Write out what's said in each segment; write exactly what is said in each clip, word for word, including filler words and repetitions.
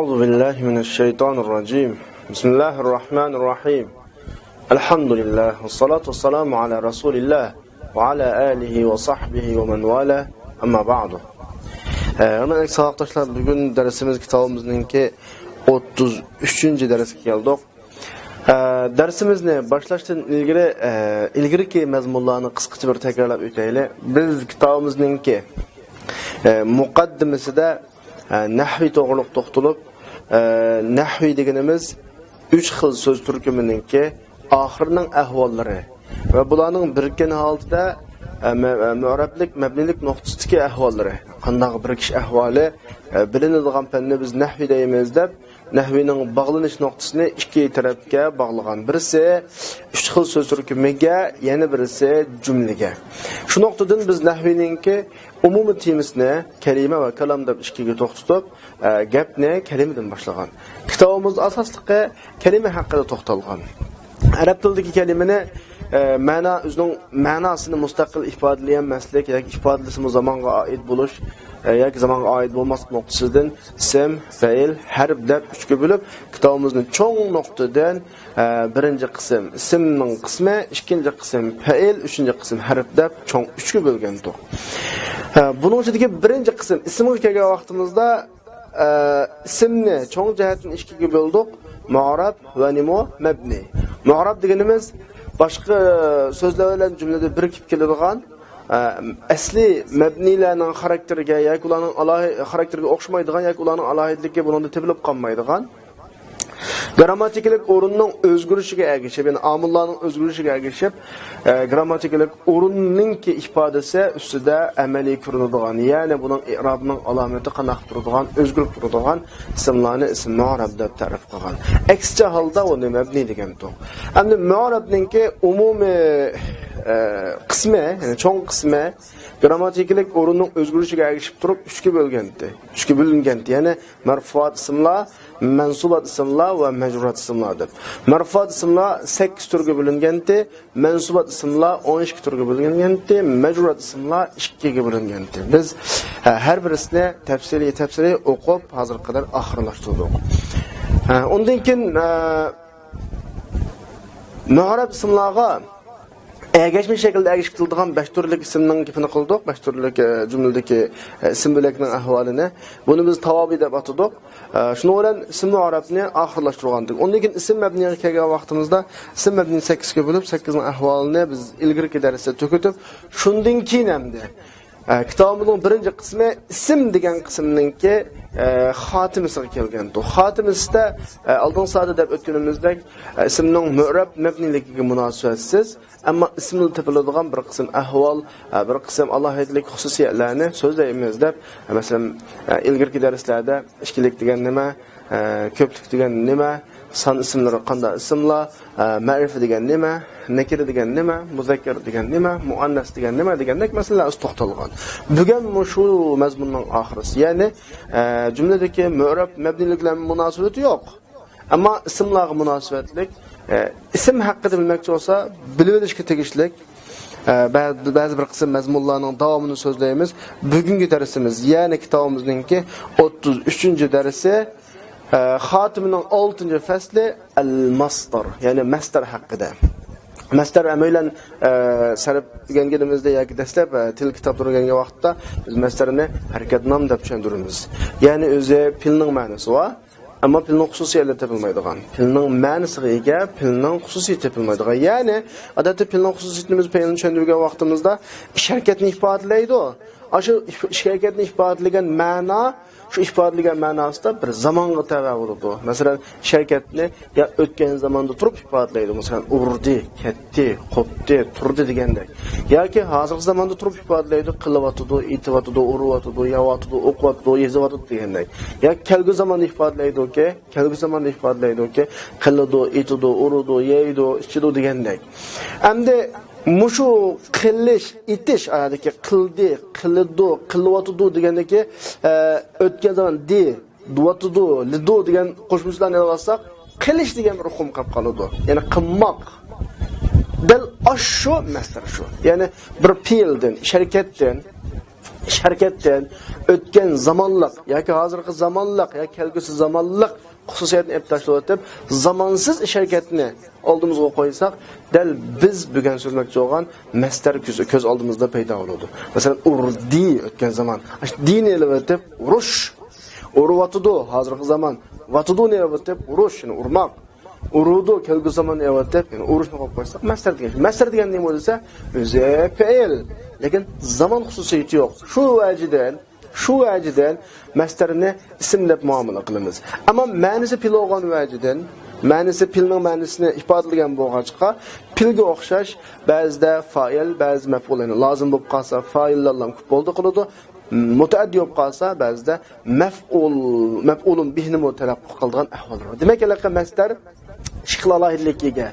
أعوذ بالله من الشيطان الرجيم. بسم الله الرحمن الرحيم. الحمد لله والصلاة والسلام على رسول الله وعلى آله وصحبه ومن والاه. أما بعد. ھۆرمەتلىك ساۋاقداشلار، بۈگۈن دەرسىمىز كىتابىمىزنىڭكى ئوتتۇز ئۈچىنچى دەرسكە كەلدۇق. ئە، دەرسىمىزنى باشلاشتىن ئىلگىرى، ئە، ئىلگىرىكى مەزمۇنلارنى قىسقىچە بىر تەكرارلاپ ئۆتەيلى. بىز كىتابىمىزنىڭكى، ئە، مۇقەددىمىسىدە، ئە، نەھۋى توغرۇلۇق توختىلىپ، ئە، نەھۋى دېگىنىمىز ئۈچ خىل سۆز تۈركۈمىنىڭكى ئاخىرىنىڭ ئەھۋاللىرى ۋە بۇلارنىڭ بىرىككەن ھالىتىدە، ئە، مە-، ئە، مۇئرەبلىك، مەبنىيلىك نۇقتىسىدىكى ئەھۋاللىرى. قانداق بىرىكىش ئەھۋالى، ئە، بىلىنىدىغان پەننى بىز نەھۋى دەيمىز دەپ، نەھۋىنىڭ باغلىنىش نۇقتىسىنى ئىككى تەرەپكە باغلىغان. بىرسى ئۈچ خىل سۆز تۈركۈمىگە، يەنە بىرسى جۈملىگە. شۇ نۇقتىدىن بىز نەھۋىنىڭكى ئومۇمىي تېمىسىنى كەلىمە ۋە كالام دەپ ئىككىگە توختىتىپ، ئە، گەپنى كەلىمىدىن باشلىغان. كىتابىمىزدا ئاساسلىقى كەلىمە ھەققىدە توختالغان. ئەرەب تىلىدىكى كەلىمىنى، ئە، مەنا، ئۆزىنىڭ مەناسىنى مۇستەقىل ئىپادىلىيەلمەسلىك ياكى ئىپادىلىسىمۇ زامانغا ئائىت بولۇش، ئە، ياكى زامانغا ئائىت بولماسلىق نۇقتىسىدىن ئىسىم، پەئىل، ھەرپ دەپ ئۈچكە بۆلۈپ، كىتابىمىزنى چوڭ نۇقتىدىن، ئە، بىرىنچى قىسىم، ئىسىمنىڭ قىسمى، ئىككىنچى قىسىم، پەئىل، ئۈچىنچى قىسىم، ھەرپ دەپ چوڭ ئۈچكە بۆلگەنتۇق. ئە، بۇنىڭ ئىچىدىكى بىرىنچى قىسىم، ئىسىمغا كەلگەن ۋاقتىمىزدا، ئە، ئىسىمنى چوڭ جەھەتتىن ئىككىگە بۆلدۇق. مۇئرەب ۋە نېمە؟ مەبنىي. مۇئرەب دېگىنىمىز باشقا سۆزلەر بىلەن جۈملىدە بىرىكىپ كېلىدىغان، ئە، ئەسلىي مەبنىيلەرنىڭ خاراكتېرىگە ياكى ئۇلارنىڭ ئالاھى-، خاراكتېرىگە ئوخشىمايدىغان ياكى ئۇلارنىڭ ئالاھىدىلىكى بۇنىڭدا تېپىلىپ قالمايدىغان، گرامماتىكىلىق ئورۇننىڭ ئۆزگىرىشىگە ئەگىشىپ، يەنى ئامىللارنىڭ ئۆزگىرىشىگە ئەگىشىپ، ئە، گرامماتىكىلىق ئورۇننىڭكى ئىپادىسى ئۈستىدە ئەمەلىي كۆرۈنىدىغان، يەنى بۇنىڭ ئېئرابىنىڭ ئالامىتى قانداق تۇرىدىغان، ئۆزگىرىپ تۇرىدىغان ئىسىملارنى ئىسىم مۇئرەب دەپ تەرىپ قىلغان. ئەكسىچە ھالدا ئۇنى مەبنىي دېگەنتۇق. ئەمدى مۇئرەبنىڭكى ئومۇمىي، ئە، قىسمى، يەنى چوڭ قىسمى گرامماتىكىلىق ئورۇننىڭ ئۆزگىرىشىگە ئەگىشىپ تۇرۇپ ئۈچكە بۆلگەنتى. ئۈچكە بۆلۈنگەنتى. يەنى مەرفۇئات ئىسىملار، مەنسۇبات ئىسىملار ۋە مەجرۇرات ئىسىملار دەپ. مەرفۇئات ئىسىملار سەككىز تۈرگە بۆلۈنگەنتى، مەنسۇبات ئىسىملار ئون ئىككى تۈرگە بۆلۈنگەنتى، مەجرۇرات ئىسىملار ئىككىگە بۆلۈنگەنتى. بىز، ھە، ھەر بىرسىنى تەپسىلىي، تەپسىلىي ئوقۇپ، ھازىرغا قەدەر ئاخىرلاشتۇردۇق. ھە، ئۇندىن كېيىن، ھە، مۇئرەب ئىسىملارغا ئەگەشمە شەكىلدە ئەگىشىپ كېلىدىغان بەش تۈرلۈك ئىسىمنىڭ گېپىنى قىلدۇق. بەش تۈرلۈك، ئە، جۈملىدىكى، ئە، ئىسىم بۆلەكنىڭ ئەھۋالىنى. بۇنى بىز تاۋابى دەپ ئاتىدۇق. ئە، شۇنىڭ بىلەن ئىسىم مۇئرەبنى ئاخىرلاشتۇرغانىدۇق. ئۇندىن كېيىن ئىسىم مەبنىيگە كەلگەن ۋاقتىمىزدا ئىسىم مەبنىنى سەككىزگە بۆلۈپ، سەككىزنىڭ ئەھۋالىنى بىز ئىلگىرىكى دەرستە تۈگىتىپ، شۇندىن كېيىن ئەمدى، ئە، كىتابىمىزنىڭ بىرىنچى قىسمى ئىسىم دېگەن قىسىمنىڭكى، ئە، خاتىمىسىغا كەلگەنتۇق. خاتىمىسىدە، ئە، ئالدىنقى سائەتتە دەپ ئۆتكىنىمىزدەك، ئە، ئىسىمنىڭ مۇئرەب مەبنىيلىكىگە مۇناسىۋەتسىز، ئەمما ئىسىمدا تېپىلىدىغان بىر قىسىم ئەھۋال، ئە، بىر قىسىم ئالاھىدىلىك، خۇسۇسىيەتلەرنى سۆزلەيمىز دەپ، مەسىلەن، ئە، ئىلگىرىكى دەرسلەردە ئىككىلىك دېگەن نېمە، ئە، كۆپلۈك دېگەن نېمە، سان ئىسىملىرى قانداق ئىسىملار، ئە، مەرىپە دېگەن نېمە، نەكىرە دېگەن نېمە، مۇزەككەر دېگەن نېمە، مۇئەننەس دېگەن نېمە دېگەندەك مەسىلىلەر ئۈستىدە توختالغان. بۈگۈن مۇشۇ مەزمۇننىڭ ئاخىرىسى، يەنى، ئە، جۈملىدىكى مۇئرەب مەبنىيلىك بىلەن مۇناسىۋىتى يوق. ئەمما ئىسىملارغا مۇناسىۋەتلىك، ئە، ئىسىم ھەققىدە بىلمەكچى بولسا، بىلىۋېلىشكە تېگىشلىك، ئە، بە-، بەزى بىر قىسىم مەزمۇنلارنىڭ داۋامىنى سۆزلەيمىز. بۈگۈنكى دەرسىمىز، يەنى كىتابىمىزنىڭكى ئوتتۇز ئۈچىنچى دەرسى، ئە، خاتىمىنىڭ ئالتىنچى فەسلى، ئەل مەسدەر، يەنى مەسدەر ھەققىدە. مەسدەر ئەمەيلەن، ئە، سەرپ ئۆگەنگىنىمىزدە ياكى دەسلەپ، ئە، تىل كىتابلىرىنى ئۆگەنگەن ۋاقىتتا بىز مەسدەرنى ھەرىكەتنام دەپ چۈشەندۈرىمىز. يەنى ئۆزى پېئىلنىڭ مەنىسى بار. ئەمما پېئىلنىڭ خۇسۇسىيەتلىرى تېپىلمايدىغان، پېئىلنىڭ مەنىسىگە ئىگە، پېئىلنىڭ خۇسۇسىيىتى تېپىلمايدىغان. يەنى، ئادەتتە پېئىلنىڭ خۇسۇسىيىتىنى بىز پېئىلنى چۈشەندۈرگەن ۋاقتىمىزدا ئىش ھەرىكەتنى ئىپادىلەيدۇ. ئاشۇ ئىش ھەرىكەتنى ئىپادىلىگەن مەنا، شۇ ئىپادىلىگەن مەناسىدا بىر زامانغا تەۋە بولىدۇ. مەسىلەن، ئىش ھەرىكەتنى يا ئۆتكەن زاماندا تۇرۇپ ئىپادىلەيدۇ. مەسىلەن، ئۇردى، كەتتى، قوپتى، تۇردى دېگەندەك. ياكى ھازىرقى زاماندا تۇرۇپ ئىپادىلەيدۇ، قىلىۋاتىدۇ، ئېتىۋاتىدۇ، ئۇرۇۋاتىدۇ، يەۋاتىدۇ، ئوقۇۋاتىدۇ، يېزىۋاتىدۇ دېگەندەك. ياكى كەلگۈ زاماندا ئىپادىلەيدۇكى، كەلگۈ زاماندا ئىپادىلەيدۇكى، قىلىدۇ، ئېتىدۇ، ئۇرىدۇ، يەيدۇ، ئىچىدۇ دېگەندەك. ئەمدى مۇشۇ قىلىش، ئېتىش، ئايەتتىكى قىلدى، قىلىدۇ، قىلىۋاتىدۇ دېگەندىكى، ئە، ئۆتكەن زامان دى، دۇۋاتىدۇ، لىدۇ دېگەن قوشۇمچىلارنى ئېلىۋالساق، قىلىش دېگەن بىر ئۇقۇم قېلىپ قالىدۇ. يەنى قىلماق. دەل ئاشۇ مەسدەر شۇ. يەنى بىر پېئىلدىن، ئىش ھەرىكەتتىن، ئىش ھەرىكەتتىن ئۆتكەن زامانلىق ياكى ھازىرقى زامانلىق ياكى كەلگۈسى زامانلىق خۇسۇسىيەتنى ئېلىپ تاشلىۋېتىپ، زامانسىز ئىش ھەرىكەتنى ئالدىمىزغا قويساق، دەل بىز بۈگۈن سۆزلىمەكچى بولغان مەستەر كۆز، كۆز ئالدىمىزدا پەيدا بولىدۇ. مەسىلەن، ئۇردى، ئۆتكەن زامان. ئاشۇ دىنى ئېلىۋېتىپ، ئۇرۇش. ئۇرۇۋاتىدۇ، ھازىرقى زامان. ۋاتىدۇنى ئېلىۋېتىپ، ئۇرۇش، يەنى ئۇرماق. ئۇرىدۇ، كەلگۈسى زامان ئېلىۋېتىپ، يەنى ئۇرۇشنى قويۇپ قويساق، مەستەر دېگەن. مەستەر دېگەن نېمە دېسە، ئۆزى پېئىل. لېكىن زامان خۇسۇسىيىتى يوق. شۇ ۋەجىدىن شۇ ۋەجىدىن مەستەرنى ئىسىم دەپ مۇئامىلە قىلىمىز. ئەمما مەنىسى پېئىل بولغان ۋەجىدىن، مەنىسى پېئىلنىڭ مەنىسىنى ئىپادىلىگەن بولغاچقا، پېئىلگە ئوخشاش بەزىدە فائىل، بەزىدە مەپئۇل، يەنى لازىم بولۇپ قالسا فائىللارلا كۆپ بولدى قىلىدۇ، مۇتەئەددى بولۇپ قالسا بەزىدە مەفئۇل، مەپئۇلۇن بىھنىمۇ تەلەپپۇز قىلىدىغان ئەھۋاللار بار. دېمەك، ھېلىقى مەستەر ئىككى خىل ئالاھىدىلىككە ئىگە.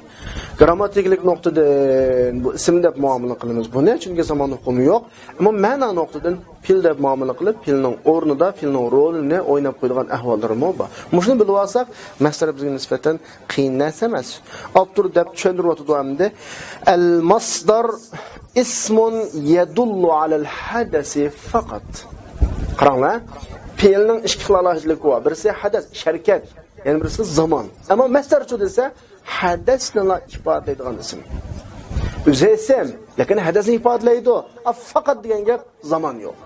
گرامماتىكىلىق نۇقتىدىن بۇ ئىسىم دەپ مۇئامىلە قىلىمىز بۇنى، چۈنكى زامان ئۇقۇمى يوق. ئەمما مەنا نۇقتىدىن پېئىل دەپ مۇئامىلە قىلىپ، پېئىلنىڭ ئورنىدا پېئىلنىڭ رولىنى ئويناپ قويىدىغان ئەھۋاللىرىمۇ بار. مۇشۇنى بىلىۋالساق، مەستەر بىزگە نىسبەتەن قىيىن نەرسە ئەمەس. ئاپتور دەپ چۈشەندۈرۈۋاتىدۇ ئەمدى. ئەل مەسدەر ئىسمۇن يەدۇللۇ ئەلەل ھەدەسى فەقەت. قاراڭلار، پېئىلنىڭ ئىككى خىل ئالاھىدىلىكى بار. بىرسى ھەدەس، ئىش ھەرىكەت. يەنە بىرسى زامان. ئەمما مەستەرچۇ دېسە، ھەدەسنىلا ئىپادىلەيدىغان ئىسىم. ئۆزى ئىسىم، لېكىن ھەدەسنى ئىپادىلەيدۇ. ئا، فەقەت دېگەن گەپ زامان يوق.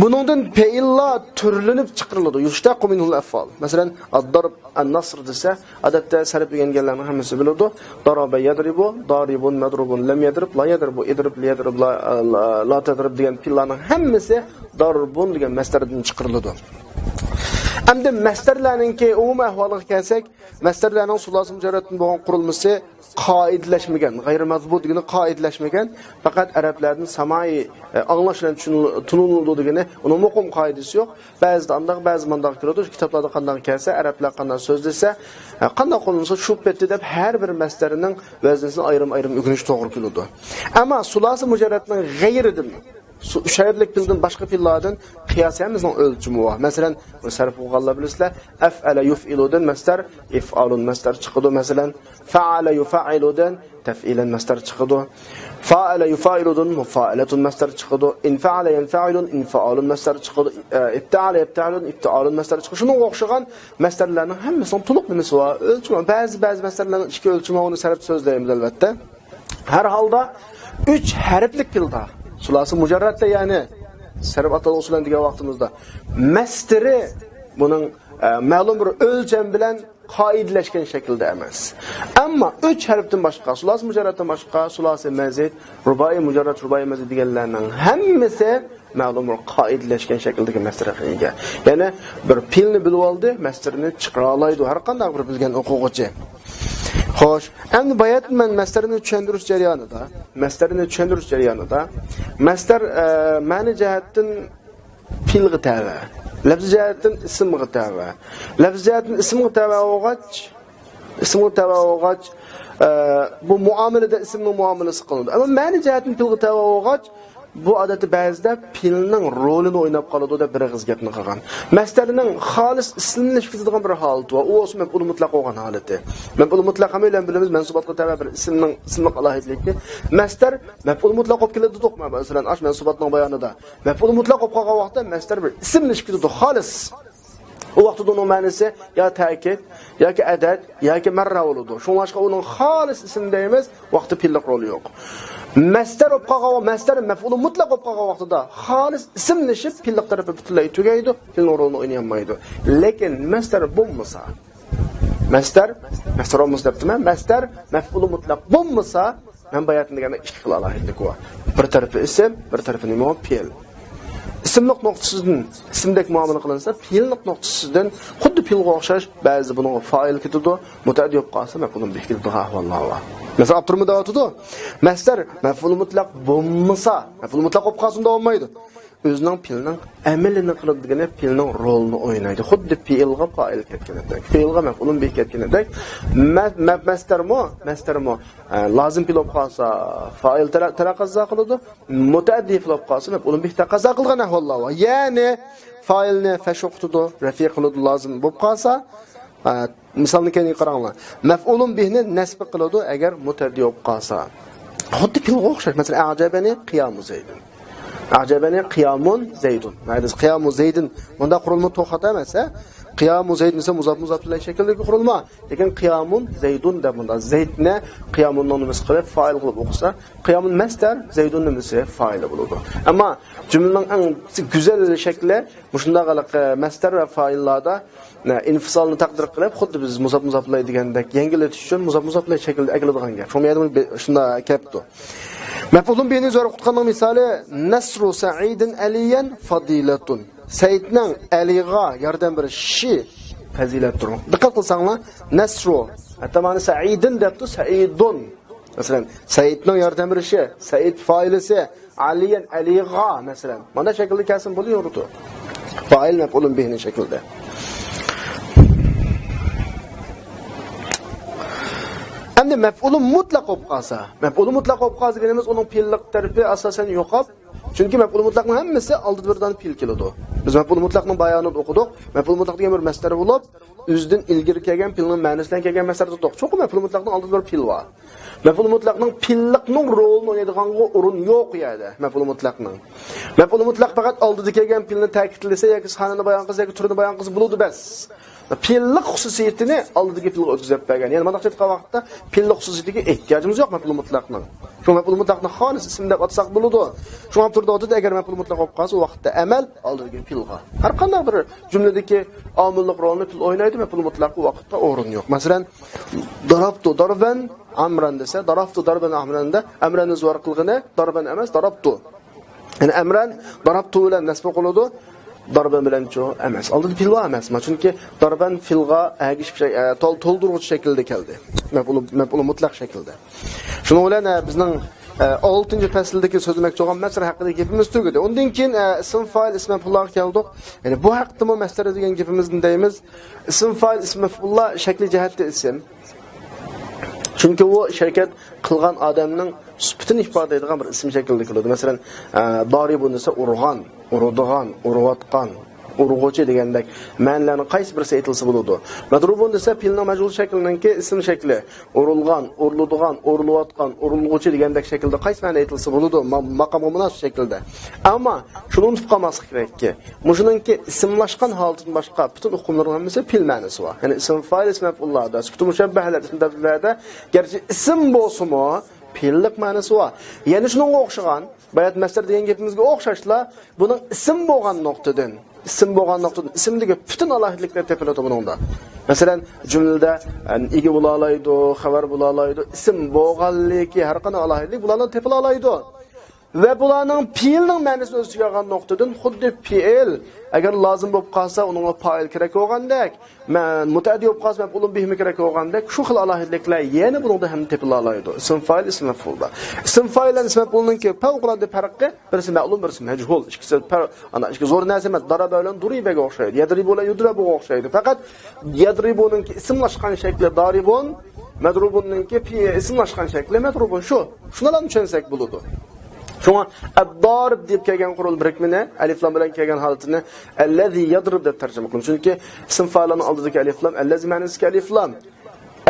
بۇنىڭدىن پېئىللار تۈرلىنىپ چىقىرىلىدۇ. يۇشتەقۇ مىنھۇل ئەفئال. مەسىلەن، ئاددارب، ئەننەسر دېسە، ئادەتتە سەرپ ئۆگەنگەنلەرنىڭ ھەممىسى بىلىدۇ. دارابە يەدرىبۇ، دارىبۇن، مەدرۇبۇن، لەم يەدرىب، لا يەدرىبۇ، ئىدرىب، لىيەدرىب، لا، لا، لا تەدرىب دېگەن پېئىللارنىڭ ھەممىسى داربۇن دېگەن مەستەردىن چىقىرىلىدۇ. ئەمدى مەستەرلەرنىڭكى ئومۇمىي ئەھۋالىغا كەلسەك، مەستەرلەرنىڭ سۇلاسى مۇجەررەتتىن بولغان قۇرۇلمىسى قائىدىلەشمىگەن، غەيرىي مەزبۇت دېگىنى قائىدىلەشمىگەن، پەقەت ئەرەبلەردىن سامائىي، ئە، ئاڭلاش بىلەن چۈشىنىل-، تونۇلىدۇ دېگىنى، ئۇنىڭ مۇقىم قائىدىسى يوق. بەزىدە ئانداق، بەزىدە مانداق كېلىدۇ. كىتابلاردا قانداق كەلسە، ئەرەبلەر قانداق سۆزلىسە، ئە، قانداق قوللانسا شۇ پېتى دەپ ھەر بىر مەستەرنىڭ ۋەزنىسىنى ئايرىم-ئايرىم ئۆگىنىش توغرا كېلىدۇ. ئەمما سۇلاسى مۇجەررەتنىڭ غەيرىدىن، سۇ-، ئۈچ ھەرپلىك پېئىلدىن باشقا پېئىللاردىن قىياس ھەممىسىنىڭ ئۆلچىمى بار. مەسىلەن، بۇ سەرپ قىلغانلار بىلىسىلەر. ئەفئەلە يۇفئىلۇدىن مەستەر ئىفئالۇن مەستەر چىقىدۇ. مەسىلەن، فەئەلە يۇفەئىلۇدىن تەفئىلەن مەستەر چىقىدۇ. فائەلە يۇفائىلۇدىن مۇفائەلەتۇن مەستەر چىقىدۇ. ئىنفەئەلە يەنفەئىلۇن ئىنفائالۇن مەستەر چىقىدۇ. ئە، ئىپتەئەلە يەپتەئىلۇن ئىپتىئالۇن مەستەر چىقىدۇ. شۇنىڭغا ئوخشىغان مەستەرلەرنىڭ ھەممىسىنىڭ تولۇق نېمىسى بار؟ ئۆلچىمى بار. بەزى، بەزى مەستەرلەرنىڭ ئىككى ئۆلچىمى بار، ئۇنى سەرپ سۆزلەيمىز، ئەلۋەتتە. ھەر ھالدا ئۈچ ھەرپلىك پېئىلدا، سۇلاسى مۇجەررەتتە، يەنى سەرپ ئاتالغۇسى بىلەن دېگەن ۋاقتىمىزدا، مەستىرى بۇنىڭ، ئە، مەلۇم بىر ئۆلچەم بىلەن قائىدىلەشكەن شەكىلدە ئەمەس. ئەمما ئۈچ ھەرپتىن باشقا، سۇلاسى مۇجەررەتتىن باشقا، سۇلاسى مەزىد، رۇبائىي مۇجەررەت، رۇبائىي مەزىد دېگەنلەرنىڭ ھەممىسى مەلۇم بىر قائىدىلەشكەن شەكىلدىكى مەستەرگە ئىگە. يەنى بىر پېئىلنى بىلىۋالدى، مەستىرىنى چىقىرالايدۇ ھەر قانداق بىر بىلگەن ئوقۇغۇچى. خوش، ئەمدى باياتىن مەن مەستەرنى چۈشەندۈرۈش جەريانىدا، مەستەرنى چۈشەندۈرۈش جەريانىدا، مەستەر، ئە، مەنە جەھەتتىن پېئىلغا تەۋە، لەپزىي جەھەتتىن ئىسىمغا تەۋە. لەپزىي جەھەتتىن ئىسىمغا تەۋە بولغاچ، ئىسىمغا تەۋە بولغاچ، ئە، بۇ مۇئامىلىدە ئىسىمنىڭ مۇئامىلىسى قىلىنىدۇ. ئەمما مەنە جەھەتتىن پېئىلغا تەۋە بولغاچ، بۇ ئادەتتە بەزىدە پېئىلنىڭ رولىنى ئويناپ قالىدۇ دەپ بىر ئېغىز گەپنى قىلغان. مەستەرنىڭ خالىس ئىسىملىشىپ كېتىدىغان بىر ھالىتى بار. ئۇ بولسا مەپئۇلى مۇتلەق بولغان ھالىتى. مەپئۇلى مۇتلەق ھەممەيلەن بىلىمىز، مەنسۇباتقا تەۋە بىر ئىسىمنىڭ، ئىسىملىق ئالاھىدىلىكى. مەستەر مەپئۇلى مۇتلەق بولۇپ كېلىدۇ، مەسىلەن، ئاش مەنسۇباتنىڭ بايانىدا. مەپئۇلى مۇتلەق بولۇپ قالغان ۋاقىتتا مەستەر بىر ئىسىملىشىپ كېتىدۇ خالىس. ئۇ ۋاقىتتا ئۇنىڭ مەنىسى يا تەكىد، ياكى ئەدەد، ياكى مەررە بولىدۇ. شۇڭلاشقا ئۇنىڭ خالىس ئىسىم دەيمىز، ۋاقتى پېئىللىق رولى يوق. مەستەر بولۇپ قالغان، مەستەر مەپئۇلى مۇتلەق بولۇپ قالغان ۋاقتىدا خالىس ئىسىملىشىپ، پېئىللىق تەرىپى پۈتۈنلەي تۈگەيدۇ، پېئىلنىڭ رولىنى ئوينىيالمايدۇ. لېكىن مەستەر بولمىسا، مەستەر، مەستەر بولمىسا دەپتىمەن، مەستەر مەپئۇلى مۇتلەق بولمىسا، مەن باياتىن دېگەندەك ئىككى خىل ئالاھىدىلىكى بار. بىر تەرىپى ئىسىم، بىر تەرىپى نېمە؟ پېئىل. ئىسىملىق نۇقتىسىدىن ئىسىمدەك مۇئامىلە قىلىنسا، پېئىللىق نۇقتىسىدىن خۇددى پېئىلغا ئوخشاش، بەزىدە بۇنىڭغا فائىل كېتىدۇ، مۇتەئەددى بولۇپ قالسا، مەپئۇلۇن بىھ كېتىدىغان ئەھۋاللار بار. مەسىلەن، ئاپتورمۇ دەۋاتىدۇ، مەستەر مەپئۇلى مۇتلەق بولمىسا، مەپئۇلى مۇتلەق بولۇپ قالسىمۇ داۋاملىمايدۇ. ئۆزىنىڭ پېئىلنىڭ ئەمىلىنى قىلىدۇ دېگىنى پېئىلنىڭ رولىنى ئوينايدۇ. خۇددى پېئىلغا فائىل كەتكىنىدەك، پېئىلغا مەپئۇلۇن بىھ كەتكىنىدەك. مە-، مە-، مەستەرمۇ، مەستەرمۇ، ئە، لازىم پېئىل بولۇپ قالسا، فائىل تەرە-، تەقەززا قىلىدۇ. مۇتەئەددى پېئىل بولۇپ قالسا، مەپئۇلۇن بىھ تەقەززا قىلغان ئەھۋاللار بار. يەنى، فائىلنى فەش ئوقۇتىدۇ، رەفئ قىلىدۇ، لازىم بولۇپ قالسا، ئە، مىسالنى كەينىگە قاراڭلار. مەپئۇلۇن بىھنى نەسب قىلىدۇ، ئەگەر مۇتەئەددى بولۇپ قالسا. خۇددى پېئىلغا ئوخشاش. مەسىلەن، ئەجەبەنى قىيامۇ زەيدىن. ئەجەبەنى قىيامۇن زەيدۇن. مەيلى، قىيامۇ زەيدىن. مۇندا قۇرۇلما توغرا خاتا ئەمەس، ھە؟ قىيامۇ زەيدۇن دېسە مۇزاپ مۇزاپ ئىلەيھى شەكلىدىكى قۇرۇلما. لېكىن قىيامۇن زەيدۇن دەپ مۇندا زەيدنى قىيامۇننىڭ نېمىسى قىلىپ، فائىل قىلىپ ئوقۇسا، قىيامۇن مەسدەر، زەيدۇننىڭ نېمىسى فائىلى بولىدۇ. ئەمما جۈملىنىڭ ئەڭ گۈزەل شەكلى مۇشۇنداق ھېلىقى مەسدەر ۋە فائىللاردا ئىنفىسالنى تەقدىر قىلىپ، خۇددى بىز مۇزاپ مۇزاپ ئىلەيھى دېگەندەك يەڭگىللىتىش ئۈچۈن مۇزاپ مۇزاپ ئىلەيھى شەكلىدە ئەكېلىدىغان گەپ. شۇ يەردە بۇ بە-، شۇنداق كەپتۇ. مەپئۇلۇن بىھىنى زور قۇتقاننىڭ مىسالى نەسرۇ سەئىدىن ئەلىيەن فەزىلەتۇن. سەئىدنىڭ ئەلىغا ياردەم بېرىشى پەزىلەتتۇر. دىققەت قىلساڭلار، نەسرۇ. ھەتتا مانا سەئىدىن دەپتۇ، سەئىدۇن. مەسىلەن، سەئىدنىڭ ياردەم بېرىشى، سەئىد فائىلىسى، ئەلىيەن، ئەلىغا، مەسىلەن. مانا شەكىلدە كەلسىمۇ بولۇۋېرىدۇ. فائىل مەپئۇلۇن بىھىنىڭ شەكلىدە. ئەمدى مەپئۇلۇن مۇتلەق بولۇپ قالسا، مەپئۇلۇن مۇتلەق بولۇپ قالسا دېگىنىمىز ئۇنىڭ پېئىللىق تەرىپى ئاساسەن يوقاپ، چۈنكى مەپئۇلۇن مۇتلەقنىڭ ھەممىسى ئالدىدا بىر دانە پېئىل كېلىدۇ. بىز مەپئۇلۇن مۇتلەقنىڭ بايانىدا ئوقۇدۇق. مەپئۇلۇن مۇتلەق دېگەن بىر مەسدەر بولۇپ، ئۆزىدىن ئىلگىرى كەلگەن پېئىلنىڭ مەنىسى بىلەن كەلگەن مەسدەر دېدۇق. چوقۇم مەپئۇلۇن مۇتلەقنىڭ ئالدىدا بىر پېئىل بار. مەپئۇلۇن مۇتلەقنىڭ پېئىللىقنىڭ رولىنى ئوينايدىغانغا ئورۇن يوق ئۇ يەردە، مەپئۇلۇن مۇتلەقنىڭ. مەپئۇلۇن مۇتلەق پەقەت ئالدىدا كەلگەن پېئىلنى تەكىتلىسە ياكى سانىنى بايان قىلسا ياكى تۈرىنى بايان قىلسا بولىدۇ، بەس. پېئىللىق خۇسۇسىيىتىنى ئالدىدىكى پېئىلغا ئۆتكۈزۈپ بەرگەن. يەنى مانداق ئېيتقان ۋاقىتتا پېئىللىق خۇسۇسىيىتىگە ئېھتىياجىمىز يوق مەپئۇلۇن مۇتلەقنىڭ. شۇڭا مەپئۇلۇن مۇتلەقنى خالىس ئىسىم دەپ ئاتىساق بولىدۇ. شۇڭا تۇرىدۇ، ئەگەر مەپئۇلۇن مۇتلەق بولۇپ قالسا، ئۇ ۋاقىتتا ئەمەل ئالدىدىكى پېئىلغا. ھەر قانداق بىر جۈملىدىكى ئامىللىق رولنى پېئىل ئوينايدۇ، مەپئۇلۇن مۇتلەق ئۇ ۋاقىتتا ئورۇن يوق. مەسىلەن، ضربت ضربا عمرا دېسە، ضربت ضربا عمرا دە، ئەمراننى زور قىلغىنى ضربا ئەمەس، ضربت. يەنى ئەمران ضربت بىلەن نەسب قىلىدۇ، ضربا بىلەنچۇ ئەمەس. ئالدىدا پېئىل بار ئەمەس. ما چۈنكى ضربا پېئىلغا ئەگىشىپ شەي-، ئە، تول-، تولدۇرغۇچى شەكلىدە كەلدى. مەپئۇلۇن، مەپئۇلۇن مۇتلەق شەكلىدە. شۇنىڭ بىلەن، ئە، بىزنىڭ، ئە، ئالتىنچى پەسىلدىكى سۆزلىمەكچى بولغان مەسىلە ھەققىدىكى گېپىمىز تۈگىدى. ئۇندىن كېيىن، ئە، ئىسىم فائىل، ئىسىم مەپئۇللارغا كەلدۇق. يەنى بۇ ھەقتىمۇ مەسىلە دېگەن گېپىمىزنى دەيمىز. ئىسىم فائىل، ئىسىم مەپئۇللار شەكلى جەھەتتە ئىسىم. چۈنكى ئۇ ھەرىكەت قىلغان ئادەمنىڭ سۈپىتىنى ئىپادىلەيدىغان بىر ئىسىم شەكلىدە كېلىدۇ. مەسىلەن، ئە، دارىبۇن دېسە ئۇرغان، ئۇرىدىغان، ئۇرۇۋاتقان، ئۇرغۇچى دېگەندەك مەنىلەرنىڭ قايسى بىرسى ئېيتىلسا بولىدۇ. مەزرۇبۇن دېسە پېئىلنىڭ مەجھۇل شەكلىنىڭكى ئىسىم شەكلى. ئۇرۇلغان، ئۇرۇلىدىغان، ئۇرۇلۇۋاتقان، ئۇرۇلغۇچى دېگەندەك شەكىلدە قايسى مەنە ئېيتىلسا بولىدۇ، ما-، ماقامغا مۇناسىپ شەكىلدە. ئەمما شۇنى ئۇنتۇپ قالماسلىق كېرەككى، مۇشۇنىڭكى ئىسىملاشقان ھالىتىدىن باشقا پۈتۈن ئۇقۇملىرىنىڭ ھەممىسى پېئىل مەنىسى بار. يەنى ئىسىم فائىل، ئىسىم مەپئۇللاردا، سۈپىتى مۇشەببەھەلەر، ئىسىم تەبدىللەردە گەرچە ئىسىم بولسىمۇ، پېئىللىق مەنىسى بار. يەنە شۇنىڭغا ئوخشىغان، بايات مەسدەر دېگەن گېپىمىزگە ئوخشاشلا، بۇنىڭ ئىسىم بولغان نۇقتىدىن، ئىسىم بولغان نۇقتىدىن ئىسىمدىكى پۈتۈن ئالاھىدىلىكلەر تېپىلىدۇ بۇنىڭدا. مەسىلەن، جۈملىدە، ئە، ئىگە بولالايدۇ، خەۋەر بولالايدۇ، ئىسىم بولغانلىكى ھەر قانداق ئالاھىدىلىك بۇلارنى تېپىلالايدۇ. ۋە بۇلارنىڭ پېئىلنىڭ مەنىسىنى ئۆز ئىچىگە ئالغان نۇقتىدىن خۇددى پېئىل، ئەگەر لازىم بولۇپ قالسا، ئۇنىڭغا پائىل كېرەك بولغاندەك، مە-، مۇتەئەددى بولۇپ قالسا، مەپئۇلۇن بىھىمۇ كېرەك بولغاندەك، شۇ خىل ئالاھىدىلىكلەر يەنە بۇنىڭدا ھەم تېپىلالايدۇ. ئىسىم فائىل، ئىسىم مەپئۇلدا. ئىسىم فائىل بىلەن ئىسىم مەپئۇلنىڭكى پەۋقۇلئاددە پەرقى، بىرسى مەلۇم، بىرسى مەجھۇل. ئىككىسى پەر-، ئانا، ئىككى زور نەرسە ئەمەس. ضرب بىلەن ضرب بىگە ئوخشايدۇ. يضرب بىلەن يضرب بىگە ئوخشايدۇ. پەقەت يضرب نىڭكى ئىسىملاشقان شەكلى ضارب، مضروب نىڭكى پېئىل ئىسىملاشقان شەكلى مضروب. شۇ. شۇنىلا چۈشەنسەك بولىدۇ. شۇڭا الضارب دەپ كەلگەن قۇرۇل بىرىكمىنى، ئەلىف لام بىلەن كەلگەن ھالىتىنى الذي يضرب دەپ تەرجىمە قىلىمىز. چۈنكى ئىسىم فائىلنىڭ ئالدىدىكى ئەلىف لام، الذي مەنىسىدىكى ئەلىف لام.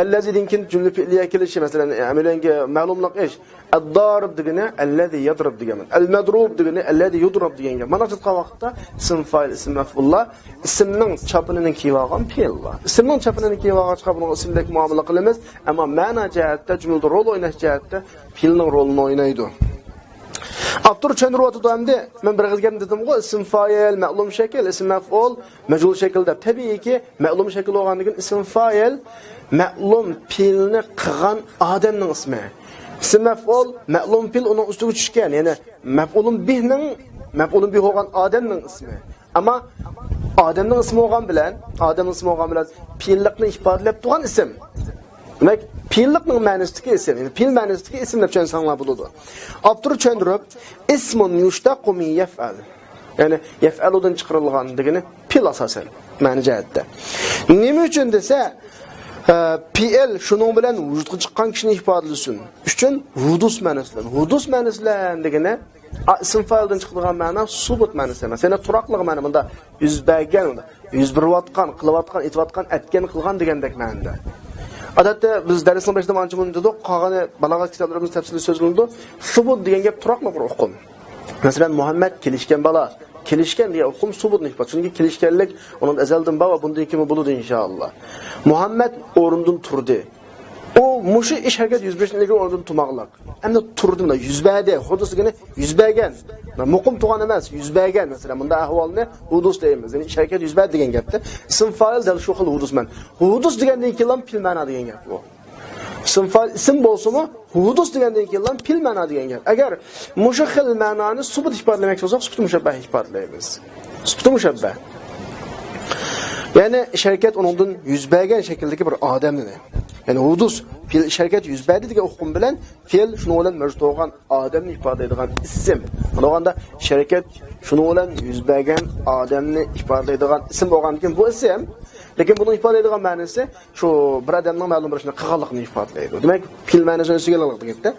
الذي دىن كېيىن جۈملە پېئلىيە كېلىشى، مەسىلەن، ئەمەلىيەنگە مەلۇملۇق ئىش. الضارب دېگىنى الذي يضرب دېگەن. المضروب دېگىنى الذي يضرب دېگەن گەپ. مانا شۇنداق قىلغان ۋاقىتتا ئىسىم فائىل، ئىسىم مەپئۇللار ئىسىمنىڭ چاپىنىنى كىيىۋالغان پېئىللار. ئىسىمنىڭ چاپىنىنى كىيىۋالغاچقا بۇنىڭغا ئىسىمدەك مۇئامىلە قىلىمىز. ئەمما مەنا جەھەتتە، جۈملىدە رول ئويناش جەھەتتە پېئىلنىڭ رولىنى ئوينايدۇ. ئاپتور چۈشەندۈرۈۋاتىدۇ ئەمدى. مەن بىر قېتىم دېدىمغۇ، ئىسىم فائىل، مەلۇم شەكىل، ئىسىم مەپئۇل، مەجھۇل شەكىل دەپ. تەبىئىيكى، مەلۇم شەكىل بولغاندىن كېيىن ئىسىم فائىل، مەلۇم پېئىلنى قىلغان ئادەمنىڭ ئىسمى. ئىسىم مەپئۇل، مەلۇم پېئىل ئۇنىڭ ئۈستىگە چۈشكەن، يەنى مەپئۇلۇن بىھنىڭ، مەپئۇلۇن بىھ بولغان ئادەمنىڭ ئىسمى. ئەمما ئادەمنىڭ ئىسمى بولغان بىلەن، ئادەمنىڭ ئىسمى بولغان بىلەن پېئىللىقنى ئىپادىلەپ تۇرغان ئىسىم. دېمەك، پېئىللىقنىڭ مەنىسىدىكى ئىسىم، يەنى پېئىل مەنىسىدىكى ئىسىم دەپ چۈشەنسەڭلار بولىدۇ. ئاپتور چۈشەندۈرۈپ، اسم يشتق من يفعل. يەنى يەفئەلۇدىن چىقىرىلغان دېگىنى پېئىل ئاساسەن، مەنە جەھەتتە. نېمە ئۈچۈن دېسە، ئە، پېئىل شۇنىڭ بىلەن ۋۇجۇدقا چىققان كىشىنى ئىپادىلىسۇن ئۈچۈن ھۇدۇس مەنىسى بىلەن. ھۇدۇس مەنىسى بىلەن دېگىنى، ئا، ئىسىم فائىلدىن چىقىدىغان مەنا سۇبۇت مەنىسى ئەمەس. يەنى تۇراقلىق مەنا، مۇندا يۈز بەرگەن، يۈز بېرىۋاتقان، قىلىۋاتقان، ئېتىۋاتقان، ئەتكەن، قىلغان دېگەندەك مەنىدە. ئادەتتە بىز دەرسنىڭ بېشىدا مانچە مۇنچە دېدۇق، قالغىنى بالاغەت كىتابلىرىمىزدا تەپسىلىي سۆزلىنىدۇ. سۇبۇت دېگەن گەپ تۇراقلىق بىر ئۇقۇم. مەسىلەن، مۇھەممەد كېلىشكەن بالا. كېلىشكەن دېگەن ئۇقۇم سۇبۇتنى ئىپادىلەيدۇ. چۈنكى كېلىشكەنلىك ئۇنىڭ ئەزەلدىن بار ۋە بۇندىن كېيىنمۇ بولىدۇ، ئىنشائاللا. مۇھەممەد ئورنىدىن تۇردى. ئۇ مۇشۇ ئىش ھەرىكەت يۈز بېرىشتىن ئىلگىرى ئورنىدىن تۇرماقلىق. ئەمدى تۇردى، مانا، يۈز بەردى. ھۇدۇس دېگىنى يۈز بەرگەن. مۇقىم تۇرغان ئەمەس، يۈز بەرگەن. مەسىلەن، بۇنداق ئەھۋالنى ھۇدۇس دەيمىز. يەنى ئىش ھەرىكەت يۈز بەردى دېگەن گەپتە. ئىسىم فائىل دەل شۇ خىل ھۇدۇسمەن. ھۇدۇس دېگەندىن كېيىنلا پېئىل مەنا دېگەن گەپ بۇ. ئىسىم فائىل ئىسىم بولسىمۇ، ھۇدۇس دېگەندىن كېيىنلا پېئىل مەنا دېگەن گەپ. ئەگەر مۇشۇ خىل مەنانى سۇبۇت ئىپادىلىمەكچى بولساق، سۇبۇتى مۇشەببەھ ئىپادىلەيمىز. سۇبۇتى مۇشەببەھ. يەنى ئىش ھەرىكەت ئۇنىڭدىن يۈز بەرگەن شەكىلدىكى بىر ئادەمنى. يەنى ھۇدۇس، پېئىل ئىش ھەرىكەت يۈز بەردى دېگەن ئۇقۇم بىلەن پېئىل شۇنىڭ بىلەن مەۋجۇت بولغان ئادەمنى ئىپادىلەيدىغان ئىسىم. بۇنىڭغا ئىش ھەرىكەت شۇنىڭ بىلەن يۈز بەرگەن ئادەمنى ئىپادىلەيدىغان ئىسىم بولغاندىكىن بۇ ئىسىم. لېكىن بۇنىڭ ئىپادىلەيدىغان مەنىسى شۇ بىر ئادەمنىڭ مەلۇم بىر ئىشنى قىلغانلىقىنى ئىپادىلەيدۇ. دېمەك، پېئىل مەنىسىنى ئۆز ئىچىگە ئالغانلىقىنى دېگەندە.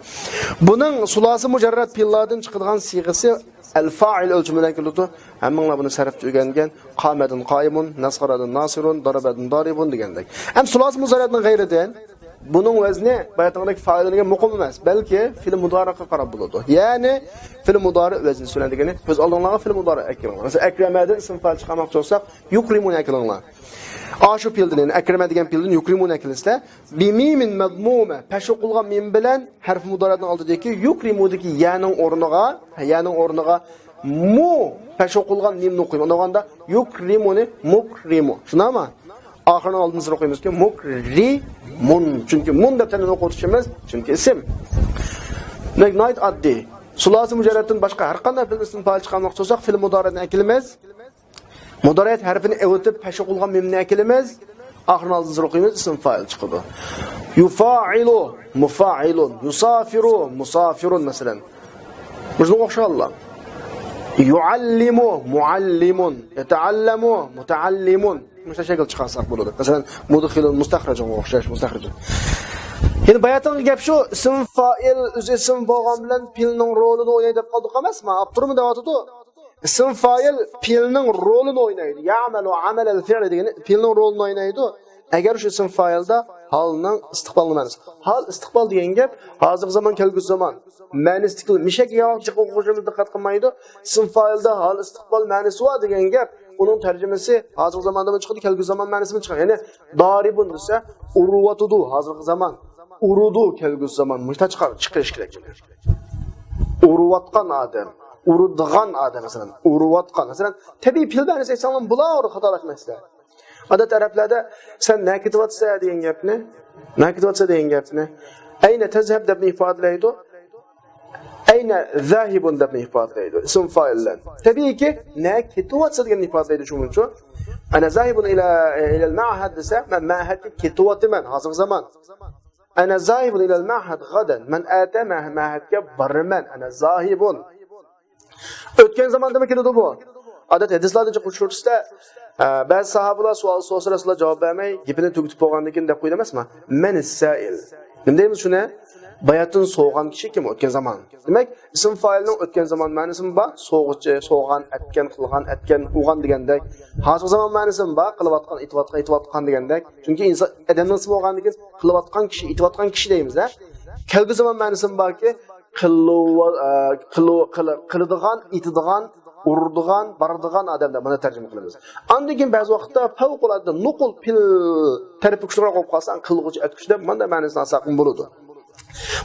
بۇنىڭ سۇلاسى مۇجەررەد پېئىللاردىن چىقىدىغان سىيغىسى ئەل فائىل ئۆلچىمى بىلەن كېلىدۇ. ھەممىڭلار بۇنى سەرپتە ئۆگەنگەن. قامەدىن قائىمۇن، نەسخەرەدىن ناسىرۇن، دارابەدىن دارىبۇن دېگەندەك. ئەمدى سۇلاسى مۇجەررەدنىڭ غەيرىدىن بۇنىڭ ۋەزنى باياتىنقىدەك فائىلىنىڭ مۇقىم ئەمەس، بەلكى فېئىل مۇدارىغا قاراپ بولىدۇ. يەنى فېئىل مۇدارى ۋەزنى سۈنە دېگىنى كۆز ئالدىڭلارغا فېئىل مۇدارى ئەكىلىڭلار. مەسىلەن، ئەكرەمەدىن ئىسىم فائىل چىقارماقچى بولساق، يۇكرىمۇنى ئەكىلىڭلار. ئاشۇ پېئىلدىن، يەنى ئەكرەمە دېگەن پېئىلدىن يۇكرىمۇنى ئەكىلىسىلەر. بىمىمىن مەزمۇمە، پەش ئوقۇلغان مىم بىلەن ھەرف مۇدارىنىڭ ئالدىدىكى يۇكرىمۇدىكى يەنىڭ ئورنىغا، يەنىڭ ئورنىغا مۇ پەش ئوقۇلغان مىمنى ئوقۇيمىز. ئۇنداق بولغاندا يۇكرىمۇنى مۇكرىمۇ. شۇنداقمۇ؟ ئاخىرىنىڭ ئالدىنى سىر ئوقۇيمىزكى مۇكرىمۇن. چۈنكى مۇن دەپ تەننى ئوقۇۋېتىشىمىز، چۈنكى ئىسىم. دېمەك، ناھايىتى ئاددىي. سۇلاسى مۇجەررەدتىن باشقا ھەر قانداق پېئىل ئىسىم فائىل چىقارماقچى بولساق، فېئىل مۇدارىدىن ئەكىلىمىز. مۇدارىئەت ھەرپىنى ئېۋىتىپ، پەش ئوقۇلغان مىمنى ئەكىلىمىز. ئاخىرىنى ئالدىنى سىر ئوقۇيمىز، ئىسىم فائىل چىقىدۇ. يۇفائىلۇ، مۇفائىلۇن، يۇسافىرۇ، مۇسافىرۇن، مەسىلەن. مۇشۇنىڭغا ئوخشىغانلا. يۇئەللىمۇ، مۇئەللىمۇن، يەتەئەللەمۇ، مۇتەئەللىمۇن. مۇشۇنداق شەكىل چىقارساق بولىدۇ. مەسىلەن، مۇدخىلۇن، مۇستەخرەجۇنغا ئوخشاش، مۇستەخرىجۇن. يەنى باياتىنقى گەپ شۇ، ئىسىم فائىل ئۆزى ئىسىم بولغان بىلەن پېئىلنىڭ رولىنى ئوينايدۇ دەپ قالدۇق ئەمەسمۇ؟ ئاپتورمۇ دەۋاتىدۇ. ئىسىم فائىل پېئىلنىڭ رولىنى ئوينايدۇ. يەئمەلۇ ئەمەلەل فىئلى دېگىنى پېئىلنىڭ رولىنى ئوينايدۇ. ئەگەر شۇ ئىسىم فائىلدا ھالنىڭ ئىستىقبالنىڭ مەنىسى. ھال ئىستىقبال دېگەن گەپ ھازىرقى زامان، كەلگۈسى زامان. مەنىسىدىكى مىشەك ياغاق جىق ئوقۇشىمىز دىققەت قىلمايدۇ. ئىسىم فائىلدا ھال ئىستىقبال مەنىسى بار دېگەن گەپ. ئۇنىڭ تەرجىمىسى ھازىرقى زاماندىمۇ چىقىدۇ، كەلگۈسى زامان مەنىسىمۇ چىقىدۇ. يەنى دارىبۇن دېسە، ئۇرۇۋاتىدۇ ھازىرقى زامان. ئۇرىدۇ كەلگۈسى زامان. مۇشۇنداق چىقار، چىقىرىش كېرەك. ئۇرۇۋاتقان ئادەم، ئۇرىدىغان ئادەم، مەسىلەن، ئۇرۇۋاتقان. مەسىلەن، تەبىئىي پېئىل مەنىسى ئېيتساڭلار بولىدۇ، خاتالاشمايسىلەر. ئادەتتە ئەرەبلەردە سەن نەگە كېتىۋاتىسەن دېگەن گەپنى، نەگە كېتىۋاتىسەن دېگەن گەپنى، ئەينە تەزھەب دەپمۇ ئىپادىلەيدۇ، ئەينە زاھىبۇن دەپمۇ ئىپادىلەيدۇ، ئىسىم فائىل بىلەن. تەبىئىيكى، نەگە كېتىۋاتىسەن دېگەننى ئىپادىلەيدۇ. شۇنىڭ ئۈچۈن، ئەنە زاھىبۇن ئىلە، ئىلەل مەئھەد دېسە، مەن مەئھەدكە كېتىۋاتىمەن، ھازىرقى زامان. ئەنە زاھىبۇن ئىلەل مەئھەد غەدەن. مەن ئەتە مەھ-، مەئھەدكە بارىمەن. ئەنە زاھىبۇن. ئۆتكەن زاماندىمۇ كېلىدۇ بۇ. ئادەتتە ھەدىسلەردە جىق ئۇچرىتىسىلەر، ئە، بەزى ساھابىلار سوئال سورىسا، رەسۇلۇللا جاۋاب بەرمەي، گېپىنى تۈگىتىپ بولغاندىن كېيىن دەپ قويىدۇ ئەمەسمۇ؟ مەنىس سائىل. نېمە دەيمىز شۇنى؟ باياتىن سورىغان كىشى كىم؟ ئۆتكەن زامان. دېمەك، ئىسىم فائىلنىڭ ئۆتكەن زامان مەنىسىمۇ بار، سورىغۇچى، سورىغان، ئەتكەن، قىلغان، ئەتكەن، ئۇرغان دېگەندەك. ھازىرقى زامان مەنىسىمۇ بار، قىلىۋاتقان، ئېتىۋاتقان، ئېتىۋاتقان دېگەندەك. چۈنكى ئىنسان، ئادەمنىڭ ئىسمى بولغاندىن كېيىن قىلىۋاتقان كىشى، ئېتىۋاتقان كىشى دەيمىز-ھە. كەلگۈسى زامان مەنىسىمۇ باركى، قىلىۋا-، ئە، قىلىۋا-، قىلى-، قىلىدىغان، ئېتىدىغان، ئۇرىدىغان، بارىدىغان ئادەم دەپ مانا تەرجىمە قىلىمىز. ئاندىن كېيىن بەزى ۋاقىتتا پەۋقۇلئاددە نوقۇل پېئىل تەرىپى كۈچلۈكرەك بولۇپ قالسا، قىلغۇچى ئەتكۈچى دەپ مانا مەنىسىنى ئالساق بولىدۇ.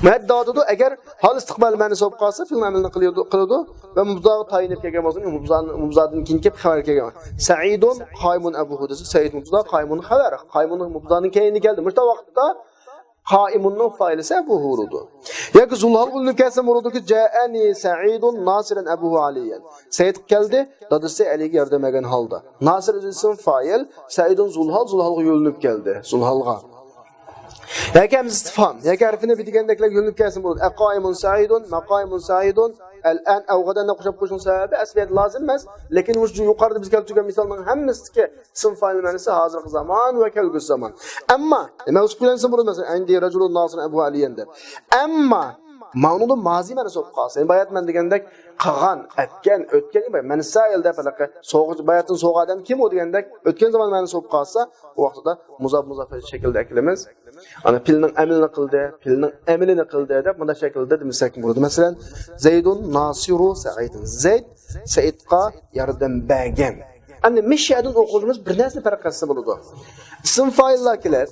مۇھەددىداتىدۇ، ئەگەر ھال ئىستىقبال مەنىسى بولۇپ قالسا، پېئىل ئەمەلنى قىلىدۇ، قىلىدۇ ۋە مۇبتىداغا تايىنىپ كەلگەن بولسا، مۇبتىدا-، مۇبتىدادىن كېيىن كېلىپ خەۋەر كەلگەن. سەئىدۇن قائىمۇن ئەبۇھۇ دېسە، سەئىد مۇبتىدا، قائىمۇن خەۋەر. قائىمۇن مۇبتىدانىڭ كەينىدىن كەلدى. مۇشۇ ۋاقىتتا قائىمۇننىڭ فائىلىسى ئەبۇھۇ بولىدۇ. ياكى زۇلھالغا ئۇلىنىپ كەلسە بولىدۇكى، جائەنى سەئىدۇن ناسىرەن ئەبۇھۇ ئەلىيەن. سەئىد كەلدى، دادىسى ئەلىگە ياردەم بەرگەن ھالدا. ناسىر ئۆزى ئىسىم فائىل، سەئىدۇن زۇلھال، زۇلھالغا يۆلىنىپ كەلدى. زۇلھالغا. ياكى ھەمزە ئىستىفھام، ياكى ھەرفىنى بىدىگەندەكلەر يۆلىنىپ كەلسە بولىدۇ. ئەقائىمۇن سەئىدۇن، مەقائىمۇن سەئىدۇن، ئەلئان، ئەۋغەدەننى قوشۇپ قويۇشنىڭ سەۋەبى ئەسلىيەتتە لازىم ئەمەس، لېكىن مۇشۇ يۇقىرىدا بىز كەلتۈرگەن مىسالنىڭ ھەممىسىدىكى ئىسىم فائىل مەنىسى ھازىرقى زامان ۋە كەلگۈسى زامان. ئەمما مەۋسۇپ قىلىنسا بولىدۇ، مەسىلەن، ئىندى رەجۇلۇن ناسىرۇن ئەبۇھۇ ئەلىيەن دەپ. ئەمما ماۋۇنىڭدا مازى مەنىسى بولۇپ قالسا، يەنى باياتىن مەن دېگەندەك قىلغان، ئەتكەن، ئۆتكەن، مەن سائىل دەپ ھېلىقى سوغۇچ، باياتىن سوغا ئادەم كىم ئۇ دېگەندەك ئۆتكەن زامان مەنىسى بولۇپ قالسا، ئۇ ۋاقتىدا مۇزاپ مۇزاپ شەكىلدە ئەكىلىمىز. ئانا پېئىلنىڭ ئەمىلىنى قىلدى، پېئىلنىڭ ئەمىلىنى قىلدى دەپ مۇنداق شەكىلدە دېمىسەك بولىدۇ. مەسىلەن، زەيدۇن ناسىرۇ سەئىدىن. زەيد سەئىدقا ياردەم بەرگەن. ئەمدى مىشەدىن ئوقۇغىنىمىز بىر نەرسىنى پەرق قىلسا بولىدۇ. ئىسىم فائىللار كېلىپ،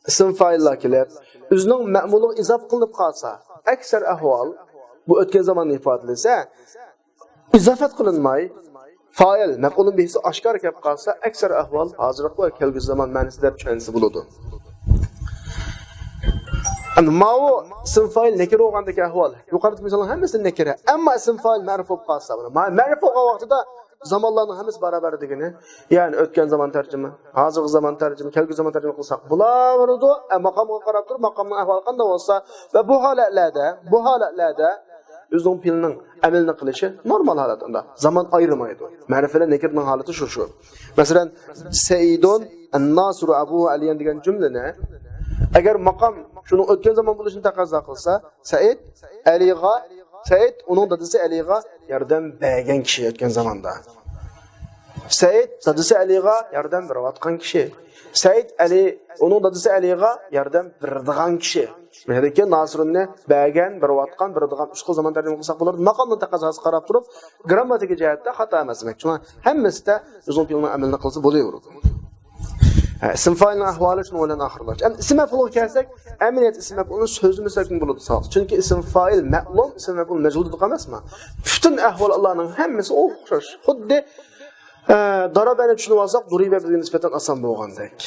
ئىسىم فائىللار كېلىپ، ئۆزىنىڭ مەمۇلىغا ئىزاپە قىلىنىپ قالسا، ئەكسەر ئەھۋال بۇ ئۆتكەن زاماننى ئىپادىلىسە، ئىزافەت قىلىنماي، فائىل، مەپئۇلۇن بىھىسى ئاشكارا كەپ قالسا، ئەكسەر ئەھۋال ھازىرقى ۋە كەلگۈسى زامان مەنىسى دەپ چۈشەنسە بولىدۇ. ئەمدى ماۋۇ ئىسىم فائىل نەكىرە بولغاندىكى ئەھۋال. يۇقىرىدىكى مىسالنىڭ ھەممىسى نەكىرە. ئەمما ئىسىم فائىل مەرۇپ بولۇپ قالسا، بۇنى ما-، مەرۇپ بولغان ۋاقتىدا زامانلارنىڭ ھەممىسى باراۋەر دېگىنى. يەنى ئۆتكەن زامان تەرجىمە، ھازىرقى زامان تەرجىمە، كەلگۈسى زامان تەرجىمە قىلساق بولاۋېرىدۇ. ئە، ماقامغا قاراپ تۇرۇپ، ماقامنىڭ ئەھۋالى قانداق بولسا ۋە بۇ ھالەتلەردە، بۇ ھالەتلەردە ئۆزىنىڭ پېئىلىنىڭ ئەمىلىنى قىلىشى نورمال ھالەت ئۇندا. زامان ئايرىمايدۇ. مەرىپە بىلەن نەكىرىنىڭ ھالىتى شۇ، شۇ. مەسىلەن، سەئىدۇن ئەنناسىرۇ ئەبۇھۇ ئەلىيەن دېگەن جۈملىنى ئەگەر ماقام شۇنىڭ ئۆتكەن زامان بولۇشىنى تەقەززا قىلسا، سەئىد ئەلىغا، سەئىد ئۇنىڭ دادىسى ئەلىغا ياردەم بەرگەن كىشى ئۆتكەن زاماندا. سەئىد دادىسى ئەلىغا ياردەم بېرىۋاتقان كىشى. سەئىد ئەلى، ئۇنىڭ دادىسى ئەلىغا ياردەم بېرىدىغان كىشى. مەسىلەن، ناسىرۇننى بەرگەن، بېرىۋاتقان، بېرىدىغان، ئۈچ خىل زامان تەرجىمە قىلساق بولىدۇ. ماقامنىڭ تەقەززاسىغا قاراپ تۇرۇپ، گرامماتىكا جەھەتتە خاتا ئەمەس دېمەك. شۇڭا ھەممىسىدە ئۆزىنىڭ پېئىلىنىڭ ئەمىلىنى قىلسا بولۇۋېرىدۇ. ھە، ئىسىم فائىلنىڭ ئەھۋالى شۇنىڭ بىلەن ئاخىرلاشتى. ئەمدى ئىسىم مەپئۇلغا كەلسەك، ئەمەلىيەتتە ئىسىم مەپئۇلنى سۆزلىمىسەكمۇ بولىدۇ. چۈنكى ئىسىم فائىل مەلۇم، ئىسىم مەپئۇل مەجھۇل دېدۇق ئەمەسمۇ؟ پۈتۈن ئەھۋال ئۇلارنىڭ ھەممىسى ئوخشاش. خۇددى ئە، دارابەنى چۈشىنىپ ئالساق، دۇرىبە بىزگە نىسبەتەن ئاسان بولغاندەك.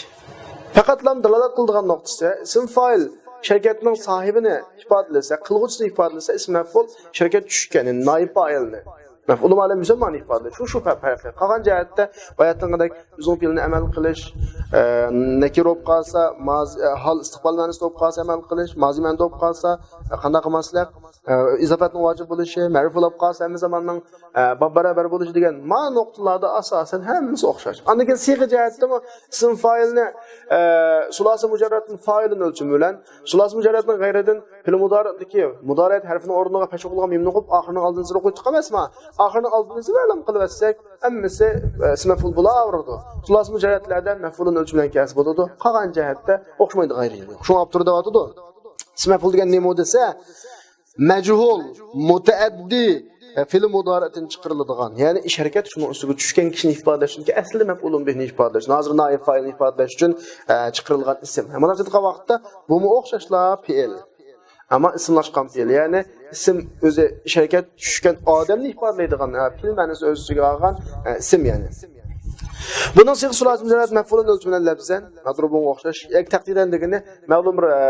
پەقەتلا دالالەت قىلىدىغان نۇقتىسى، ئىسىم فائىل شەركەتنىڭ ساھىبىنى ئىپادىلىسە، قىلغۇچىسىنى ئىپادىلىسە، ئىسىم مەپئۇل شەركەت چۈشكەن، يەنى نائىب فائىلنى. مەپئۇل مەلۇم مۇسەممانى ئىپادىلەيدۇ. شۇ، شۇ پەرق. قالغان جەھەتتە باياتىنقىدەك ئۆزىنىڭ پېئىلىنىڭ ئەمەل قىلىش، ئە، نەكىرە بولۇپ قالسا، مازى، ئە، ھال ئىستىقبال مەنىسىدە بولۇپ قالسا ئەمەل قىلىش، مازى مەنىدە بولۇپ قالسا، ئە، قانداق قىلماسلىق؟ ئە، ئىزاپەتنىڭ ۋاجىپ بولۇشى، مەرۇپ بولۇپ قالسا ھەممە زاماننىڭ، ئە، باب باراۋەر بولۇشى دېگەن ما نۇقتىلاردا ئاساسەن ھەممىسى ئوخشاش. ئاندىن كېيىن سىيغە جەھەتتىمۇ ئىسىم فائىلنى، ئە، سۇلاسى مۇجەررەتتىن فائىلىن ئۆلچىمى بىلەن، سۇلاسى مۇجەررەتنىڭ غەيرىدىن پېئىل مۇدارىئدىكى مۇدارىئەت ھەرپىنىڭ ئورنىغا پەتھە قويۇلغان مىمنى قويۇپ، ئاخىرىنىڭ ئالدىنى زېرو قويۇپ چىقامىزمۇ؟ ئاخىرىنىڭ ئالدىنى زېرو ئېلان قىلىۋەتسەك، ھەممىسى، ئە، ئىسىم مەپئۇل بولاۋېرىدۇ. سۇلاسى مۇجەررەتلەردە مەپئۇلۇن ئۆلچىمى بىلەن كەلسە بولىدۇ. قالغان جەھەتتە ئوخشىمايدىغان يېرى يوق. شۇڭا ئاپتور دەۋاتىدۇ. ئىسىم مەپئۇل دېگەن نېمە دېسە، مەجھۇل، مۇتەئەددى، ئە، پېئىل مۇدارىئدىن چىقىرىلىدىغان، يەنى ئىش ھەرىكەت شۇنىڭ ئۈستىگە چۈشكەن كىشىنى ئىپادىلەش، چۈنكى ئەسلىدە مەپئۇلۇن بىھنى ئىپادىلەش، ھازىر نائىب فائىلنى ئىپادىلەش ئۈچۈن، ئە، چىقىرىلغان ئىسىم. مۇنداق دېيىلگەن ۋاقىتتا بۇمۇ ئوخشاشلا پېئىل. ئەمما ئىسىملاشقان پېئىل، يەنى ئىسىم ئۆزى ئىش ھەرىكەت چۈشكەن ئادەمنى ئىپادىلەيدىغان، ئە، پېئىل مەنىسى ئۆز ئىچىگە ئالغان، ئە، ئىسىم يەنى. بۇنىڭ سىيغىسى سۇلاسى مۇجەررەت مەپئۇلۇن ئۆلچىمى بىلەن لەفزەن، مەضرۇبۇن ئوخشاش. ياكى تەقدىرەن دېگىنى مەلۇم بىر، ئە،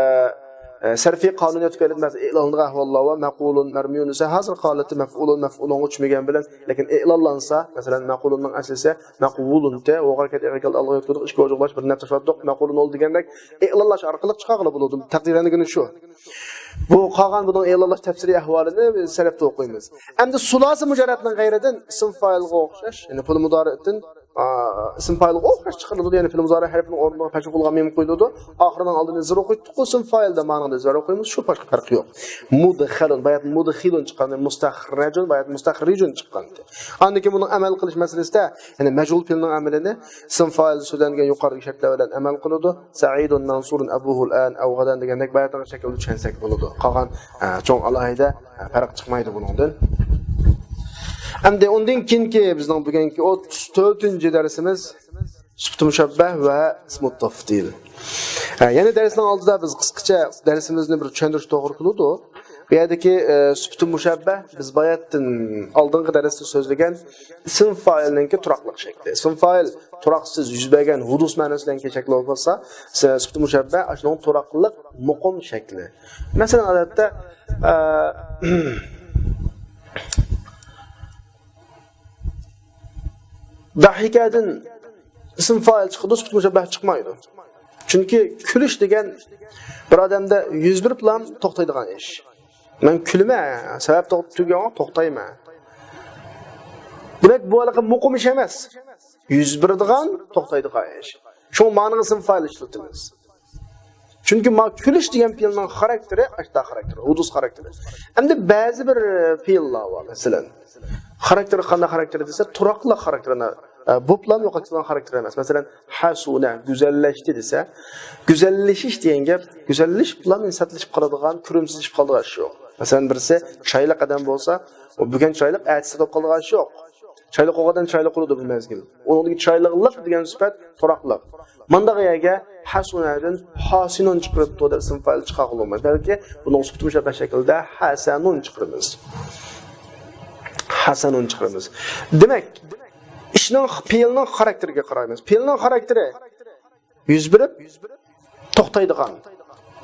ئە، سەرپىي قانۇنىيەت تۈپەيلى ئەمەس، ئېلانلىق ئەھۋاللار بار. مەقۇلۇن، مەرمىيۇن دېسە، ھازىر قالىتى مەپئۇلۇن، مەپئۇلۇنغا چۈشمىگەن بىلەن، لېكىن ئېلانلانسا، مەسىلەن، مەقۇلۇننىڭ ئەسلىسى مەقۇلۇنتى، ئوغار كەتتى، ئېغىر كەلدى، ئالغا يۆتكىدۇق، ئىككى ئوجۇق باش، بىر نەپ تاشلاپ، مەقۇلۇن ئول دېگەندەك ئېلانلاش ئارقىلىق چىقارغىلى بولىدۇ. تەقدىرەن دېگىنى شۇ. بۇ قالغان بۇنىڭ ئېلانلاش تەپسىلىي ئەھۋالىنى بىز سەلەفتە ئوقۇيمىز. ئەمدى سۇلاسى مۇجەررەتنىڭ غەيرىدىن ئىسىم فائىلغا ئوخشاش، يەنى پېئىل مۇدارىئدىن، ئا، ئىسىم فائىلغا ئوخشاش چىقىرىلىدۇ. يەنى پېئىل مۇدارىئ ھەرپىنىڭ ئورنىغا پەتھە قويۇلغان مىم قويۇلىدۇ. ئاخىرىنىڭ ئالدىنى زېرو قويۇپ، تۇتقۇزسۇن فائىلدا مانىڭدا زېرو قويىمىز. شۇ پەرق يوق. مۇدخەلۇن، باياتىن مۇدخىلۇن چىققان، مۇستەخرەجۇن، باياتىن مۇستەخرىجۇن چىققان. ئاندىن كېيىن بۇنىڭ ئەمەل قىلىش مەسىلىسىدە، يەنى مەجھۇل پېئىلنىڭ ئەمىلىنى ئىسىم فائىل سۆزلەنگەن يۇقىرىدىكى شەرتلەر بىلەن ئەمەل قىلىدۇ. سەئىدۇن مەنسۇرۇن ئەبۇھۇل ئەن ئەۋغەدەن دېگەندەك باياتىنقى شەكىلدە چۈشەنسەك بولىدۇ. قالغان، ئە، چوڭ ئالاھىدە، ئە، پەرق چىقمايدۇ بۇنىڭدىن. ئەمدى ئۇندىن كېيىنكى بىزنىڭ بۈگۈنكى ئوتتۇز تۆتىنچى دەرسىمىز سۈپىتى مۇشەببەھ ۋە ئىسمۇ تەفدىل. ئە، يەنە دەرسنىڭ ئالدىدا بىز قىسقىچە دەرسىمىزنى بىر چۈشەندۈرۈش توغرا كېلىدۇ. بۇ يەردىكى، ئە، سۈپىتى مۇشەببەھ بىز باياتىن ئالدىنقى دەرستە سۆزلىگەن ئىسىم فائىلنىڭكى تۇراقلىق شەكلى. ئىسىم فائىل تۇراقسىز يۈز بەرگەن ھۇدۇس مەنىسى بىلەن شەكلى بولسا، سۈپىتى مۇشەببەھ ئاشۇنىڭ تۇراقلىق مۇقىم شەكلى. مەسىلەن، ئادەتتە، ئە، داھىكەدىن ئىسىم فائىل چىقىدۇ، سۈپىتى مۇشەببەھ چىقمايدۇ. چۈنكى كۈلۈش دېگەن بىر ئادەمدە يۈز بېرىپلا توختايدىغان ئىش. مەن كۈلىمەن، سەۋەب توق-، تۈگىگەن توختايمەن. دېمەك، بۇ ھېلىقى مۇقىم ئىش ئەمەس. يۈز بېرىدىغان، توختايدىغان ئىش. شۇڭا مانىڭغا ئىسىم فائىل ئىشلىتىمىز. چۈنكى ما كۈلۈش دېگەن پېئىلنىڭ خاراكتېرى ئاشتا خاراكتېرى، ھۇدۇس خاراكتېرى. ئەمدى بەزى بىر پېئىللار بار، مەسىلەن، خاراكتېرى قانداق خاراكتېرى دېسە، تۇراقلىق خاراكتېرى. ئە، بۇ پىلان يوقاپ كېتىدىغان خاراكتېر ئەمەس. مەسىلەن، ھەسۇنە، گۈزەللەشتى دېسە، گۈزەللىشىش دېگەن گەپ، گۈزەللىشىپ پىلان سەتلىشىپ قالىدىغان، كۆرۈمسىزلىشىپ قالىدىغان ئىش يوق. مەسىلەن، بىرسى چىرايلىق ئادەم بولسا، ئۇ بۈگۈن چىرايلىق، ئەتىسى سەت بولۇپ قالىدىغان ئىش يوق. چىرايلىق بولغان ئادەم چىرايلىق بولىدۇ بىر مەزگىل. ئۇنىڭدىكى چىرايلىقلىق دېگەن سۈپەت تۇراقلىق. مانداق يەرگە ھەسۇنەدىن ھاسىنۇن چىقىرىپتۇ دەپ ئىسىم فائىل چىقارغىلى بولمايدۇ. بەلكى بۇنىڭ سۈپىتى مۇشەببەھ شەكلىدە ھەسەنۇن چىقىرىمىز. ھەسەنۇن چىقىرىمىز. دېمەك، ئىشنىڭ، پېئىلنىڭ خاراكتېرىگە قارايمىز. پېئىلنىڭ خاراكتېرى يۈز بېرىپ توختايدىغان،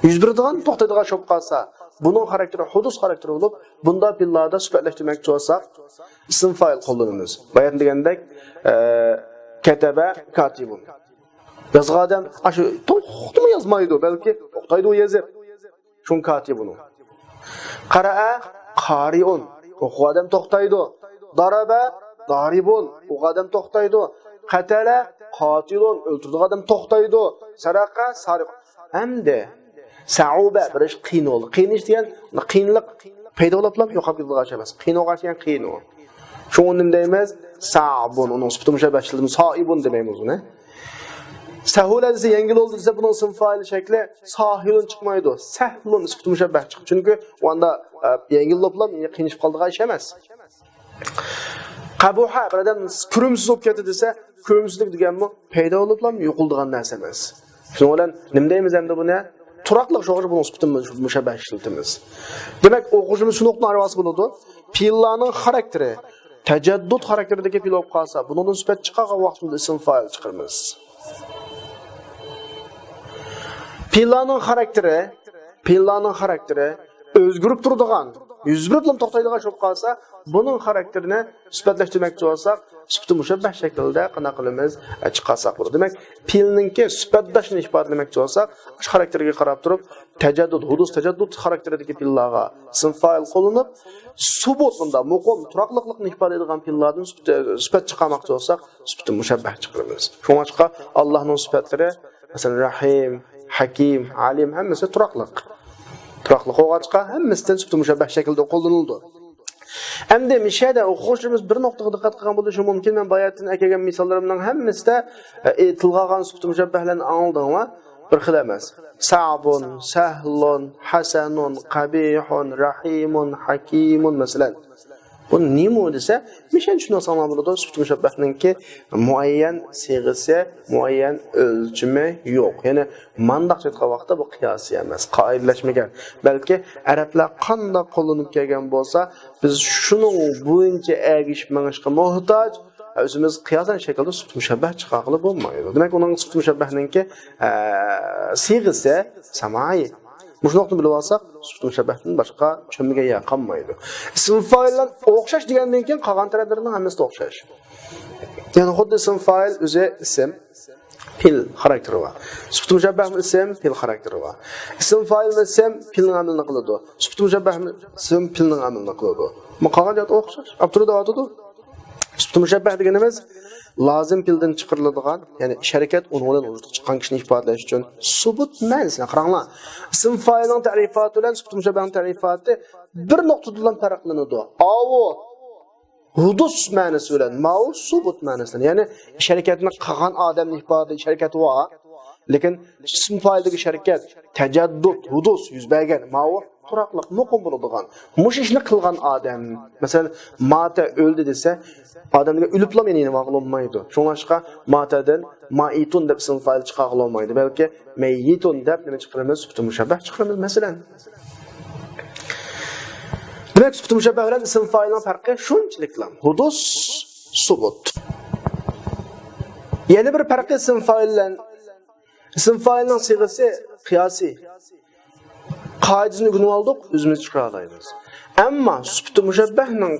يۈز بېرىدىغان، توختايدىغان ئىش بولۇپ قالسا، بۇنىڭ خاراكتېرى ھۇدۇس خاراكتېرى بولۇپ، بۇنداق پېئىللاردا سۈپەتلەشتۈرمەكچى بولساق، ئىسىم فائىل قوللىنىمىز. باياتىن دېگەندەك، ئە، كەتەبە كاتىبۇن. يازغان ئادەم ئاشۇ توختىمۇ يازمايدۇ، بەلكى توختايدۇ يېزىپ. شۇڭا كاتىبۇن. قەرەئە قارىئۇن. ئوقۇغان ئادەم توختايدۇ. دارابە دارىبۇن. ئۇرغان ئادەم توختايدۇ. قەتەلە قاتىلۇن. ئۆلتۈرىدىغان ئادەم توختايدۇ. سەرەقە سارىق. ئەمدى سەئۇبە، بىر ئىش قىيىن بولدى. قىيىن ئىش دېگەن قىيىنلىق پەيدا بولۇپلا يوقاپ كېتىدىغان ئىش ئەمەس. قىيىن بولغان ئىش دېگەن قىيىن ئۇ. شۇڭا ئۇنى نېمە دەيمىز؟ سەئبۇن. ئۇنىڭ سۈپىتى مۇشەببەھ ئىشلىتىمىز. سائىبۇن دېمەيمىز ئۇنى. سەھۇلە دېسە يەڭگىل بولدى دېسە، بۇنىڭ ئىسىم فائىل شەكلى ساھىلۇن چىقمايدۇ. سەھلۇن سۈپىتى مۇشەببەھ چىقىدۇ. چۈنكى ئۇ ئاندا، ئە، يەڭگىل بولۇپلا قىينىشىپ قالىدىغان ئىش ئەمەس. قەبۇھە، بىر ئادەم كۆرۈمسىز بولۇپ كەتتى دېسە، كۆرۈمسىزلىك دېگەنمۇ پەيدا بولۇپلا يوقىلىدىغان نەرسە ئەمەس. شۇنىڭ بىلەن نېمە دەيمىز ئەمدى بۇنى؟ تۇراقلىق، شۇڭا بۇنىڭ سۈپىتى مۇشەببەھ ئىشلىتىمىز. دېمەك، ئوقۇغۇچىمىز شۇ نۇقتىنى ئاڭلىۋالسا بولىدۇ. پېئىللارنىڭ خاراكتېرى تەجەددۇت خاراكتېرىدىكى پېئىل بولۇپ قالسا، بۇنىڭدىن سۈپەت چىقارغان ۋاقتىمىزدا ئىسىم فائىل چىقىرىمىز. پېئىللارنىڭ خاراكتېرى، پېئىللارنىڭ خاراكتېرى ئۆزگىرىپ تۇرىدىغان، يۈز بېرىپلا توختايدىغان بولۇپ قالسا، بۇنىڭ خاراكتېرىنى سۈپەتلەشتۈرمەكچى بولساق، سۈپىتى مۇشەببەھ شەكلىدە قانداق قىلىمىز؟ ئە، چىقارساق بولىدۇ. دېمەك، پېئىلنىڭكى سۈپەتداشىنى ئىپادىلىمەكچى بولساق، ئاشۇ خاراكتېرگە قاراپ تۇرۇپ، تەجەددۇت، ھۇدۇس تەجەددۇت خاراكتېرىدىكى پېئىللارغا ئىسىم فائىل قوللىنىپ، سۇبۇت، بۇنداق مۇقىم، تۇراقلىقلىقنى ئىپادىلەيدىغان پېئىللاردىن سۈپىتى، سۈپەت چىقارماقچى بولساق، سۈپىتى مۇشەببەھ چىقىرىمىز. شۇڭلاشقا، ئاللاھنىڭ سۈپەتلىرى، مەسىلەن، رەھىم، ھەكىم، ئالىم، ھەممىسى تۇراقلىق. تۇراقلىق بولغاچقا، ھەممىسىدىن سۈپىتى مۇشەببەھ شەكلىدە قوللىنىلىدۇ. ئەمدى مۇشۇ يەردە ئوقۇغۇچىمىز بىر نۇقتىغا دىققەت قىلغان بولۇشى مۇمكىن، مەن باياتىن ئەكەلگەن مىساللىرىمنىڭ ھەممىسىدە، ئە، تىلغا ئالغان سۈپىتى مۇشەببەھلەرنى ئاڭلىدىڭلار، بىر خىل ئەمەس. سەئبۇن، سەھلۇن، ھەسەنۇن، قەبىھۇن، رەھىمۇن، ھەكىمۇن، مەسىلەن. بۇ نېمە دېسە، مىشەن چۈشىنىۋالساڭلار بولىدۇ، سۈپىتى مۇشەببەھنىڭكى مۇئەييەن سىيغىسى، مۇئەييەن ئۆلچىمى يوق. يەنى مانداقچە ئېيتقان ۋاقىتتا بۇ قىياسىي ئەمەس، قائىدىلەشمىگەن. بەلكى ئەرەبلەر قانداق قوللىنىپ كەلگەن بولسا، بىز شۇنىڭ بويىچە ئەگىشىپ مېڭىشقا موھتاج، ئۆزىمىز قىياسەن شەكىلدە سۈپىتى مۇشەببەھ چىقارغىلى بولمايدۇ. دېمەك، ئۇنىڭ سۈپىتى مۇشەببەھنىڭكى، ئە، سىيغىسى سامائىي. مۇشۇ نۇقتىنى بىلىۋالساق، سۈپىتى مۇشەببەھتىن باشقا چۈشەنمىگەن يەر قالمايدۇ. ئىسىم فائىل بىلەن ئوخشاش دېگەندىن كېيىن قالغان تەرەپلىرىنىڭ ھەممىسى ئوخشاش. يەنى خۇددى ئىسىم فائىل ئۆزى ئىسىم، پېئىل خاراكتېرى بار. سۈپىتى مۇشەببەھمۇ ئىسىم، پېئىل خاراكتېرى بار. ئىسىم فائىلمۇ ئىسىم، پېئىلنىڭ ئەمىلىنى قىلىدۇ. سۈپىتى مۇشەببەھمۇ ئىسىم، پېئىلنىڭ ئەمىلىنى قىلىدۇ. ئەمما قالغان جەھەتتە ئوخشاش. ئاپتوردا دەۋاتىدۇ. سۈپىتى مۇشەببەھ دېگىنىمىز لازىم پېئىلدىن چىقىرىلىدىغان، يەنى ئىش ھەرىكەت ئۇنۋان بىلەن ۋۇجۇدقا چىققان كىشىنى ئىپادىلەش ئۈچۈن سۇبۇت مەنىسىنى قاراڭلار. ئىسىم فائىلنىڭ تەرىپاتى بىلەن سۈپىتى مۇشەببەھنىڭ تەرىپاتى بىر نۇقتىدىلا پەرقلىنىدۇ. ئاۋۇ ھۇدۇس مەنىسى بىلەن، ماۋۇ سۇبۇت مەنىسى بىلەن. يەنى ئىش ھەرىكەتنى قىلغان ئادەمنى ئىپادىلەيدۇ، ئىش ھەرىكەت بار. لېكىن ئىسىم فائىلدىكى ئىش ھەرىكەت، تەجەددۇت، ھۇدۇس يۈز بەرگەن، ماۋۇ تۇراقلىق، مۇقىم بولىدىغان. مۇشۇ ئىشنى قىلغان ئادەم، مەسىلەن، ماتە ئۆلدى دېسە، ئادەمگە ئۆلۈپلا يەنە يېنىۋالغىلى بولمايدۇ. شۇڭلاشقا ماتەدىن مائىتۇن دەپ ئىسىم فائىل چىقارغىلى بولمايدۇ. بەلكى مەييىتۇن دەپ نېمە چىقىرىمىز؟ سۈپىتى مۇشەببەھ چىقىرىمىز، مەسىلەن. دېمەك، سۈپىتى مۇشەببەھ بىلەن ئىسىم فائىلنىڭ پەرقى شۇنچىلىكلا. ھۇدۇس، سۇبۇت. يەنە بىر پەرقى ئىسىم فائىل بىلەن، ئىسىم فائىلنىڭ سىيغىسى قىياسىي. قائىدىسىنى ئۆگىنىۋالدۇق، ئۆزىمىز چىقىرالايمىز. ئەمما سۈپىتى مۇشەببەھنىڭ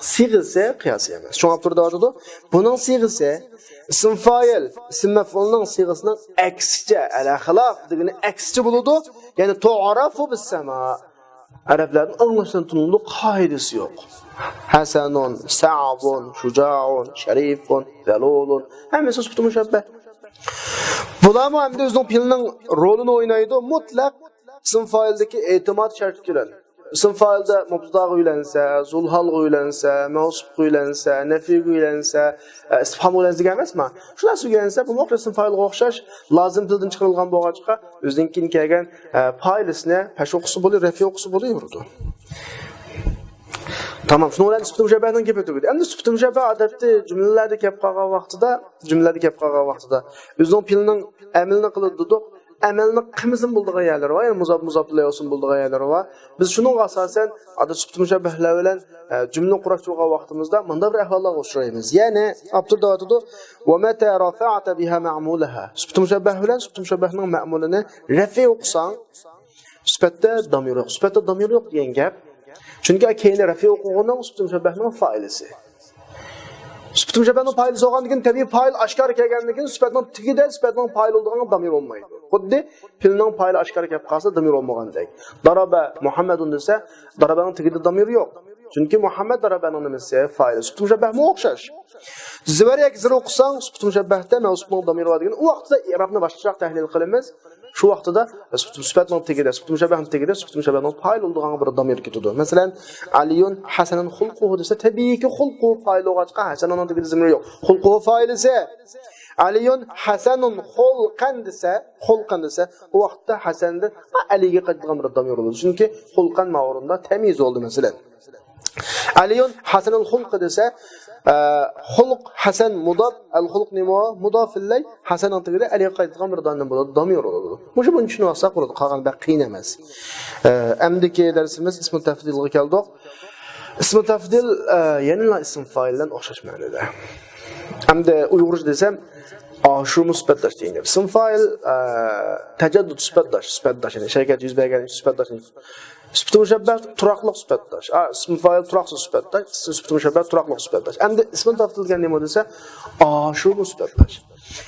سىيغىسى قىياسىي ئەمەس. شۇڭا ئاپتور دەۋاتىدۇ، بۇنىڭ سىيغىسى ئىسىم فائىل، ئىسىم مەفئۇلنىڭ سىيغىسىنىڭ ئەكسىچە، ئەلە خىلاف دېگىنى ئەكسىچە بولىدۇ. يەنى تۇئرەفۇ بىسسەما. ئەرەبلەردىن ئاڭلاشتىن تونۇلىدۇ، قائىدىسى يوق. ھەسەنۇن، سەئبۇن، شۇجائۇن، شەرىفۇن، زەلۇلۇن. ھەممىسى سۈپىتى مۇشەببەھ. بۇلارمۇ ئەمدى ئۆزىنىڭ پېئىلىنىڭ رولىنى ئوينايدۇ، مۇتلەق ئىسىم فائىلدىكى ئېتىماد شەرتى بىلەن. ئىسىم فائىلدا مۇبتىداغا ئۆيلەنسە، زۇلھالغا ئۆيلەنسە، مەۋسۇپقا ئۆيلەنسە، نەفىيگە ئۆيلەنسە، ئە، ئىستىفھامغا ئۆيلەنسە دېگەن ئەمەسمۇ؟ شۇ نەرسىگە ئۆيلەنسە، بۇمۇ ئىسىم فائىلغا ئوخشاش لازىم پېئىلدىن چىقىرىلغان بولغاچقا، ئۆزىدىن كېيىن كەلگەن، ئە، پائىلىسىنى پەش ئوقۇسا بولۇۋېرىدۇ، رەفئ ئوقۇسا بولۇۋېرىدۇ. تامام، شۇنىڭ بىلەن سۈپۈتى مۇشەببەھنىڭ گېپى تۈگىدى. ئەمدى سۈپۈتى مۇشەببەھ ئادەتتە جۈملىلەردە كەپ قالغان ۋاقتىدا، جۈملىلەردە كەپ قالغان ۋاقتىدا ئۆزىنىڭ پېئىلىنىڭ ئەمىلىنى قىلىدۇ دېدۇق. ئەمەلنى قىلمىسىمۇ بولىدىغان يەرلىرى بار، يەنى مۇزاپ، مۇزاپ ئىلەيھى بولسىمۇ بولىدىغان يەرلىرى بار. بىز شۇنىڭغا ئاساسەن، ئادەتتە سۈپۈتى مۇشەببەھلەر بىلەن، ئە، جۈملە قۇراشتۇرغان ۋاقتىمىزدا مۇنداق بىر ئەھۋاللارغا ئۇچرايمىز. يەنى ئاپتور دەۋاتىدۇ، «ومتى رفعت بها معمولها». سۈپۈتى مۇشەببەھ بىلەن سۈپۈتى مۇشەببەھنىڭ مەمۇلىنى رەفئ ئوقۇساڭ، سۈپەتتە دامىر يوق. سۈپەتتە دامىر يوق دېگەن گەپ، چۈنكى كەينى رەفئ ئوقۇغىنىڭ سۈپۈتى مۇشەببەھنىڭ فائىلىسى. سۈپۈتى مۇشەببەھنىڭ پائىلىسى بولغاندىن كېيىن، تەبىئىي پائىل ئاشكارا كەلگەندىن كېيىن، سۈپەتنىڭ تېگىدە سۈپەتنىڭ پائىلى بولىدىغان دامىر بولمايدۇ. خۇددى پېئىلنىڭ پائىلى ئاشكارا كەپ قالسا، دامىر بولمىغاندەك. ضرب محمد دېسە، ضربنىڭ تېگىدە دامىر يوق. چۈنكى مۇھەممەد ضربنىڭ نېمىسى؟ فائىلى. سۈپۈتى مۇشەببەھمۇ ئوخشاش. زىۋەر ياكى زىر ئوقۇساڭ، سۈپۈتى مۇشەببەھتە مەۋسۇپنىڭ دامىرى بار دېگەن، ئۇ ۋاقىتتا ئىرابنى باشقىچىراق تەھلىل قىلىمىز. شۇ ۋاقتىدا سۈپەت، سۈپەتنىڭ تېگىدە، سۈپەت مۇشەببەھنىڭ تېگىدە سۈپەت مۇشەببەھنىڭ پائىل بولىدىغان بىر دامىر كېتىدۇ. مەسىلەن، «ئەلىيۇن ھەسەنۇن خۇلقۇھۇ» دېسە، تەبىئىيكى خۇلقۇھۇ پائىل بولغاچقا، ھەسەنۇننىڭ تېگىدە زىمىر يوق. خۇلقۇھۇ فائىلىسى. «ئەلىيۇن ھەسەنۇن خۇلقەن» دېسە، خۇلقەن دېسە، ئۇ ۋاقىتتا ھەسەندىن ئەلىگە قايتىدىغان بىر دامىر بولىدۇ. چۈنكى خۇلقەن ما ئورۇندا تەميىز بولدى، مەسىلەن. «ئەلىيۇن ھەسەنۇل خۇلقى» دېسە، ئە، خۇلق ھەسەن مۇداپ، ئەل خۇلق نېمە؟ مۇداپ ئىلەي، ھەسەننىڭ تېگىدە ئەلىگە قايتىدىغان بىر دانىم بولىدۇ، دامىر بولىدۇ. مۇشۇ بۇنى چۈشىنىۋالساق بولىدۇ، قالغان بەك قىيىن ئەمەس. ئە، ئەمدىكى دەرسىمىز ئىسمۇ تەفدىلغا كەلدۇق. ئىسمۇ تەفدىل، ئە، يەنىلا ئىسىم فائىل بىلەن ئوخشاش مەنىدە. ئەمدى ئۇيغۇرچە دېسەم، ئاشۇمۇ سۈپەتداش دېگەن گەپ. ئىسىم فائىل، ئە، تەجەددۇت سۈپەتداش، سۈپەتداش، يەنى ھەرىكەت يۈز بەرگەن سۈپەتداش. سۈپىتى مۇشەببەھ تۇراقلىق سۈپەتداش. ئا، ئىسمى فائىل تۇراقسىز سۈپەتداش. سۈپىتى مۇشەببەھ تۇراقلىق سۈپەتداش. ئەمدى ئىسمى تەفدىل دېگەن نېمە دېسە، ئاشۇمۇ سۈپەتداش.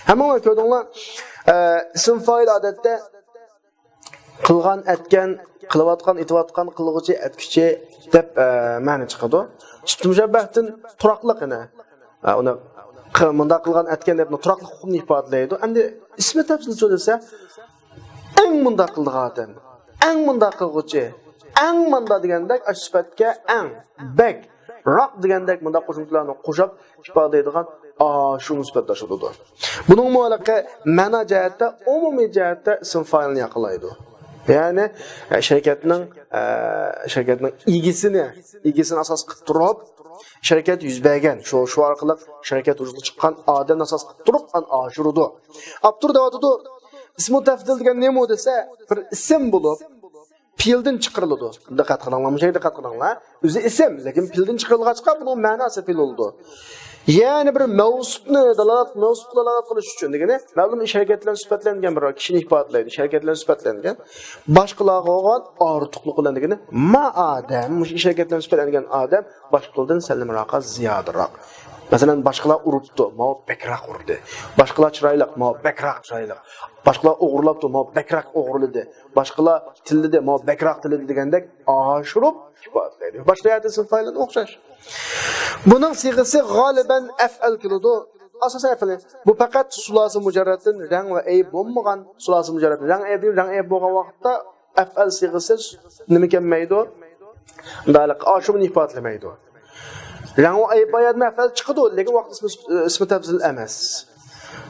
ھەممىڭلار كۆردۈڭلار، ئە، ئىسىم فائىل ئادەتتە قىلغان، ئەتكەن، قىلىۋاتقان، ئېتىۋاتقان، قىلغۇچى، ئەتكۈچى دەپ، ئە، مەنە چىقىدۇ. سۈپىتى مۇشەببەھتىن تۇراقلىق يەنە. ئە، ئۇنى قى-، مۇنداق قىلغان، ئەتكەن دەپ تۇراقلىق ئۇقۇمنى ئىپادىلەيدۇ. ئەمدى ئىسمى تەفدىلچۇ دېسە، ئەڭ مۇنداق قىلىدىغان ئادەم، ئەڭ مۇنداق قىلغۇچى، ئەڭ ماندا دېگەندەك، ئاشۇ سۈپەتكە ئەڭ، بەك، راق دېگەندەك مۇنداق قوشۇمچىلارنى قوشۇپ ئىپادىلەيدىغان ئاشۇ سۈپەتداش بولىدۇ. بۇنىڭمۇ ھېلىقى مەنا جەھەتتە، ئومۇمىي جەھەتتە ئىسىم فائىلنى ياقلايدۇ. يەنى، ئە، شىركەتنىڭ، ئە، شىركەتنىڭ ئىگىسىنى، ئىگىسىنى ئاساس قىلىپ تۇرۇپ، شىركەت يۈز بەرگەن، شۇ، شۇ ئارقىلىق شىركەت ۋۇجۇدقا چىققان ئادەمنى ئاساس قىلىپ تۇرۇپ، ئان ئاشۇرىدۇ. ئاپتور دەۋاتىدۇ، ئىسمۇ تەفدىل دېگەن نېمە دېسە، بىر ئىسىم بولۇپ، پېئىلدىن چىقىرىلىدۇ. دىققەت قىلىڭلار، مۇشۇ يەرگە دىققەت قىلىڭلار. ئۆزى ئىسىم، لېكىن پېئىلدىن چىقىرىلغاچقا، بۇنىڭ مەناسى پېئىل بولىدۇ. يەنى بىر مەۋسۇپنى دالالەت، مەۋسۇپقا دالالەت قىلىش ئۈچۈن دېگىنى، مەلۇم ئىش ھەرىكەت بىلەن سۈپەتلەنگەن بىر كىشىنى ئىپادىلەيدۇ. ئىش ھەرىكەت بىلەن سۈپەتلەنگەن. باشقىلارغا بولغان ئارتۇقلۇق بىلەن دېگىنى، ما ئادەم، مۇشۇ ئىش ھەرىكەت بىلەن سۈپەتلەنگەن ئادەم باشقىلاردىن سەللىمراقا زىيادىراق. مەسىلەن، باشقىلار ئۇرۇپتۇ، ماۋۇ بەكرەك ئۇردى. باشقىلار چىرايلىق، ماۋۇ بەكرەك چىرايلىق. باشقىلار ئوغرىلاپتۇ، ماۋۇ بەكرەك ئوغرىلىدى. باشقىلار تىللىدى، ماۋۇ بەكرەك تىللىدى دېگەندەك ئاشۇرۇپ ئىپادىلەيدۇ. باشقا يەردە ئىسىم فائىلنىڭ ئوخشاش. بۇنىڭ سىيغىسى غالىبەن ئەفئەل كېلىدۇ. ئاساسەن ئەفئەل. بۇ پەقەت سۇلاسە مۇجەررەتتىن رەڭ ۋە ئەيىب بولمىغان، سۇلاسە مۇجەررەتتىن رەڭ ئەيىب، رەڭ ئەيىب بولغان ۋاقىتتا ئەفئەل سىيغىسى نېمە كەلمەيدۇ؟ مۇنداق ئاشۇمنى ئىپادىلىمەيدۇ. رەڭ ۋە ئەيىب بار يەردىن ئەفئەل چىقىدۇ، لېكىن ۋاقىت ئىسمى، ئىسمى تەپزىل ئەمەس.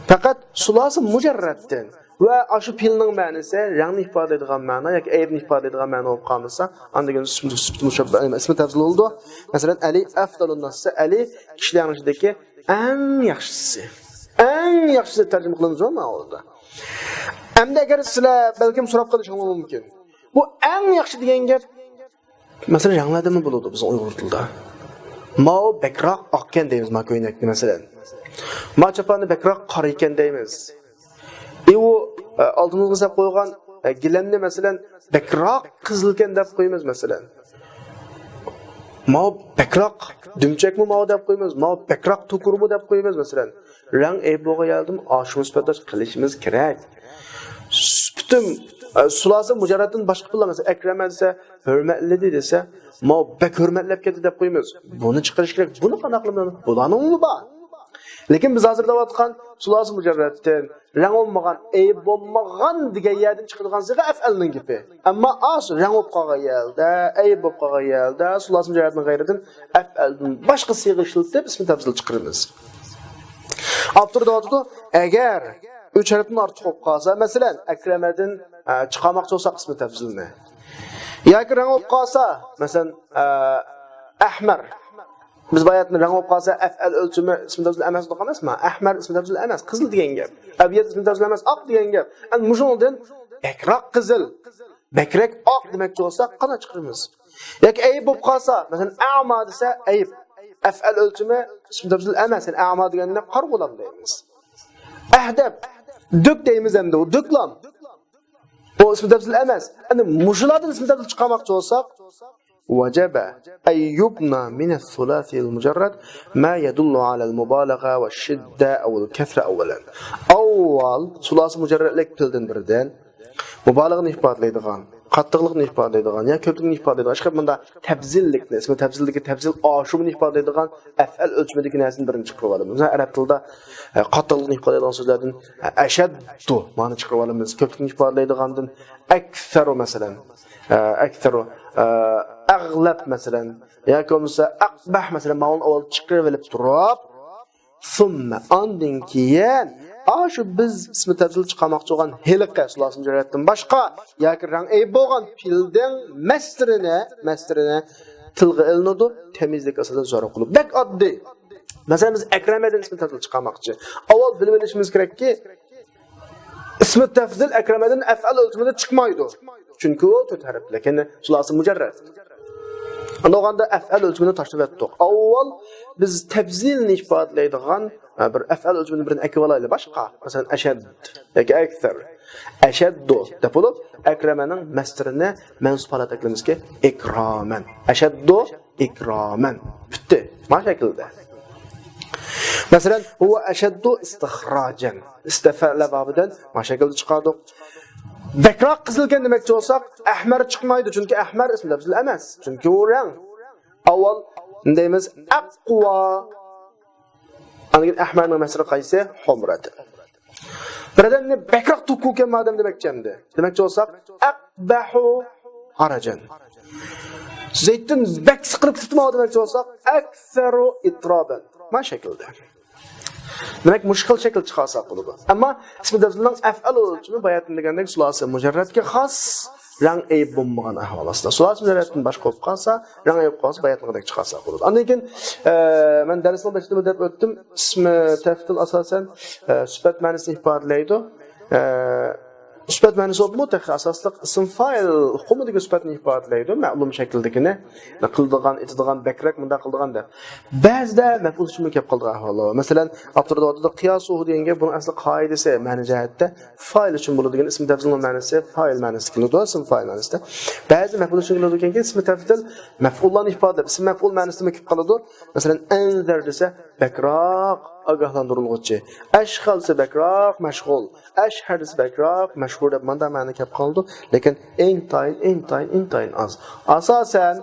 پەقەت سۇلاسە مۇجەررەتتىن ۋە ئاشۇ پېئىلنىڭ مەنىسى رەڭنى ئىپادىلەيدىغان مەنا ياكى ئەيىبنى ئىپادىلەيدىغان مەنا بولۇپ قالمىسا، ئاندىن كېيىن ئىسمى، ئىسمى مۇشەببە-، ئىسمى تەپزىل بولىدۇ. مەسىلەن، ئەلى ئەفزەلۇن ناس دېسە، ئەلى كىشىلەرنىڭ ئىچىدىكى ئەڭ ياخشىسى. ئەڭ ياخشىسى تەرجىمە قىلىنىدۇ ماۋۇدا. ئەمدى ئەگەر سىلەر بەلكىم سوراپ قېلىشىڭلار مۇمكىن. بۇ ئەڭ ياخشى دېگەن گەپ، مەسىلەن، رەڭلەردىنمۇ بولىدۇ بىزنىڭ ئۇيغۇر تىلىدا. ماۋۇ بەكرەك ئاقكەن دەيمىز، ما كۆينەكنى مەسىلەن. ما چاپاننى بەكرەك قارا ئىكەن دەيمىز. ئى، ئۇ، ئە، ئالدىمىزغا سەپ قويغان، ئە، گىلەمنى مەسىلەن، بەكرەك قىزىلكەن دەپ قويىمىز مەسىلەن. ماۋۇ بەكرەك دۈمچەكمۇ ماۋۇ دەپ قويىمىز، ماۋۇ بەكرەك توكۇرمۇ دەپ قويىمىز مەسىلەن. رەڭ ئەيىب بولغان يەردىمۇ ئاشۇ سۈپەتداش قىلىشىمىز كېرەك. سۈپۈتۈم، ئە، سۇلاسە مۇجەررەتتىن باشقا پېئىللار، مەسىلەن، ئەكرەمە دېسە، ھۆرمەتلىدى دېسە، ماۋۇ بەك ھۆرمەتلەپ كەتتى دەپ قويىمىز. بۇنى چىقىرىش كېرەك. بۇنى قانداق قىلىمىز؟ بۇلارنىڭمۇ بار. لېكىن بىز ھازىر دەۋاتقان سۇلاسى مۇجەررەتتىن، رەڭ بولمىغان، ئەيىب بولمىغان دېگەن يەردىن چىقىدىغان سىيغە ئەفئەلنىڭ گېپى. ئەمما ئاز رەڭ بولۇپ قالغان يەردە، ئەيىب بولۇپ قالغان يەردە سۇلاسى مۇجەررەتنىڭ غەيرىدىن ئەفئەلدىن باشقا سىيغە ئىشلىتىپ ئىسمى تەپزىل چىقىرىمىز. ئاپتور دەۋاتىدۇ، ئەگەر ئۈچ ھەرپتىن ئارتۇق بولۇپ قالسا، مەسىلەن، ئەكرەمەدىن، ئە، چىقارماقچى بولساق ئىسمى تەپزىلنى. ياكى رەڭ بولۇپ قالسا، مەسىلەن، ئە، ئەھمەر. بىز باياتىن رەڭ بولۇپ قالسا، ئەفئەل ئۆلچىمى ئىسمى تەپزىل ئەمەس دېدۇق ئەمەسما؟ ئەھمەر ئىسمى تەپزىل ئەمەس، قىزىل دېگەن گەپ. ئەبيەت ئىسمى تەپزىل ئەمەس، ئاق دېگەن گەپ. ئەنە مۇشۇنىڭدىن بەكرەك ئاق دېمەكچى بولساق، قانداق چىقىرىمىز؟ ياكى ئەيىب بولۇپ قالسا، مەسىلەن، ئەما دېسە ئەيىب. ئەفئەل ئۆلچىمى ئىسمى تەپزىل ئەمەس، يەنى ئەما دېگەندە قارا غۇلام دەيمىز. ئەھدەپ، دۈك دەيمىز ئەمدى، ئۇ دۈكلام. بۇ ئىسمى تەپزىل ئەمەس. ئەنە مۇشۇلاردىن ئىسمى تەپزىل چىقارماقچى بولساق، وجب أن يبنى من الثلاثي المجرد ما يدل على المبالغة والشدة أو الكثرة أولا. ئاۋۋال سۇلاسى مۇجەررەتلىك پېئىلدىن بىردىن مۇبالىغىنى ئىپادىلەيدىغان، قاتتىقلىقنى ئىپادىلەيدىغان يا كۆپلۈكنى ئىپادىلەيدىغان، ئىشقىلىپ مۇنداق تەپزىللىكنى، ئىسمى تەپزىلدىكى تەپزىل ئاشۇمىنى ئىپادىلەيدىغان ئەفئەل ئۆلچىمىدىكى نەرسىنى بىرىنى چىقىرىۋالىمىز. مەسىلەن، ئەرەب تىلىدا، ئە، قاتتىقلىقنى ئىپادىلەيدىغان سۆزلەردىن، ئە، ئەشەددۇ مانى چىقىرىۋالىمىز. كۆپلۈكنى ئىپادىلەيدىغاندىن ئەكسەرۇ، مەسىلەن، ئە، ئەكسەرۇ، ئە، ئەغلەب، مەسىلەن، ياكى بولمىسا ئەقبەھ، مەسىلەن، ماۋۇنى ئاۋۋال چىقىرىۋېلىپ تۇرۇپ، ثم، ئاندىن كېيىن، ئاشۇ بىز ئىسمى تەپزىل چىقارماقچى بولغان ھېلىقى سۇلاسى مۇجەررەتتىن باشقا ياكى رەڭ ئەيىب بولغان پېئىلدىن مەستىرىنى، مەستىرىنى تىلغا ئېلىنىدۇ، تەميىزلىك ئاساسەن سوراق قىلىپ. بەك ئاددىي. مەسىلەن، بىز ئەكرەمەدىن ئىسمى تەپزىل چىقارماقچى. ئاۋۋال بىلىۋېلىشىمىز كېرەككى، ئىسمى تەپزىل ئەكرەمەدىن ئەفئەل ئۆلچىمىدە چىقمايدۇ. چۈنكى ئۇ تۆت ھەرپ، لېكىن سۇلاسى مۇجەررەت. ئاندىن ئالغاندا ئەفئەل ئۆلچىمىنى تاشلىۋەتتۇق. ئاۋۋال بىز تەپزىلنى ئىپادىلەيدىغان، ئە، بىر ئەفئەل ئۆلچىمىنى بىرىنى ئەكىۋالايلى. باشقا، مەسىلەن، ئەشەد ياكى ئەكسەر. ئەشەددۇ دەپ بولۇپ، ئەكرەمەنىڭ مەستىرىنى مەنسۇپ ھالەت ئەكلىمىزكى ئىكرامەن. ئەشەددۇ ئىكرامەن. پۈتتى. ما شەكىلدە. مەسىلەن، ھۇۋە ئەشەددۇ ئىستىخراجەن. ئىستەفەلە بابىدىن ما شەكىلدە چىقاردۇق. بەكرەك قىزىلكەن دېمەكچى بولساق، ئەھمەر چىقمايدۇ، چۈنكى ئەھمەر ئىسمى تەپزىل ئەمەس. چۈنكى ئۇ رەڭ. ئاۋۋال نېمە دەيمىز؟ ئەقۋا. ئاندىن كېيىن ئەھمەرنىڭ مەستىرى قايسى؟ ھۇمرەت. بىر ئادەمنى بەكرەك توكۇكەن ما ئادەم دېمەكچى ئەمدى. دېمەكچى بولساق، ئەقبەھۇ ھەرەجەن. زەيتتىن بەك سىقىرىپ كېتىپتۇ ما دېمەكچى بولساق، ئەكسەرۇ ئىترابەن. ما شەكىلدە. دېمەك، مۇشۇ خىل شەكىل چىقارساق بولىدۇ. ئەمما ئىسمى تەپزىلنىڭ ئەفئەل ئۆلچىمى باياتىن دېگەندەك سۇلاسى مۇجەررەتكە خاس، رەڭ ئەيىب بولمىغان ئەھۋال ئاستىدا. سۇلاسى مۇجەررەتتىن باشقا بولۇپ قالسا، رەڭ ئەيىب قالسا، باياتىنقىدەك چىقارساق بولىدۇ. ئاندىن كېيىن، ئە، مەن دەرسنىڭ بېشىدىمۇ دەپ ئۆتتۈم، ئىسمى تەپزىل ئاساسەن، ئە، سۈپەت مەنىسىنى ئىپادىلەيدۇ. ئە، سۈپەت مەنىسى بولۇپمۇ تېخى ئاساسلىق ئىسىم فائىل ئۇقۇمىدىكى سۈپەتنى ئىپادىلەيدۇ، مەلۇم شەكىلدىكىنى، قىلىدىغان، ئېتىدىغان، بەكرەك مۇنداق قىلىدىغان دەپ. بەزىدە مەپئۇل ئۈچۈنمۇ كەپ قالىدىغان ئەھۋال بار. مەسىلەن، ئاپتور دەۋاتىدۇ، قىياسۇھۇ دېگەن گەپ، بۇنىڭ ئەسلى قائىدىسى، مەنە جەھەتتە فائىل ئۈچۈن بولىدىغان ئىسىم تەپزىلنىڭ مەنىسى فائىل مەنىسىدە كېلىدۇ، ئىسىم فائىل مەنىسىدە. بەزى مەپئۇل ئۈچۈن كېلىدىكەنكى، ئىسمى تەپزىل مەپئۇللارنى ئىپادىلەپ، ئىسىم مەپئۇل مەنىسىدىمۇ كېلىپ قالىدۇ. مەسىلەن، ئەنزەر دېسە، بەكراق ئاگاھلاندۇرۇلغۇچى. ئەشغەل دېسە، بەكراق مەشغۇل. ئەشھەر دېسە، بەكراق مەشھۇر دەپ ماندا مەنە كەپ قالىدۇ. لېكىن ئىنتايىن، ئىنتايىن، ئىنتايىن ئاز. ئاساسەن،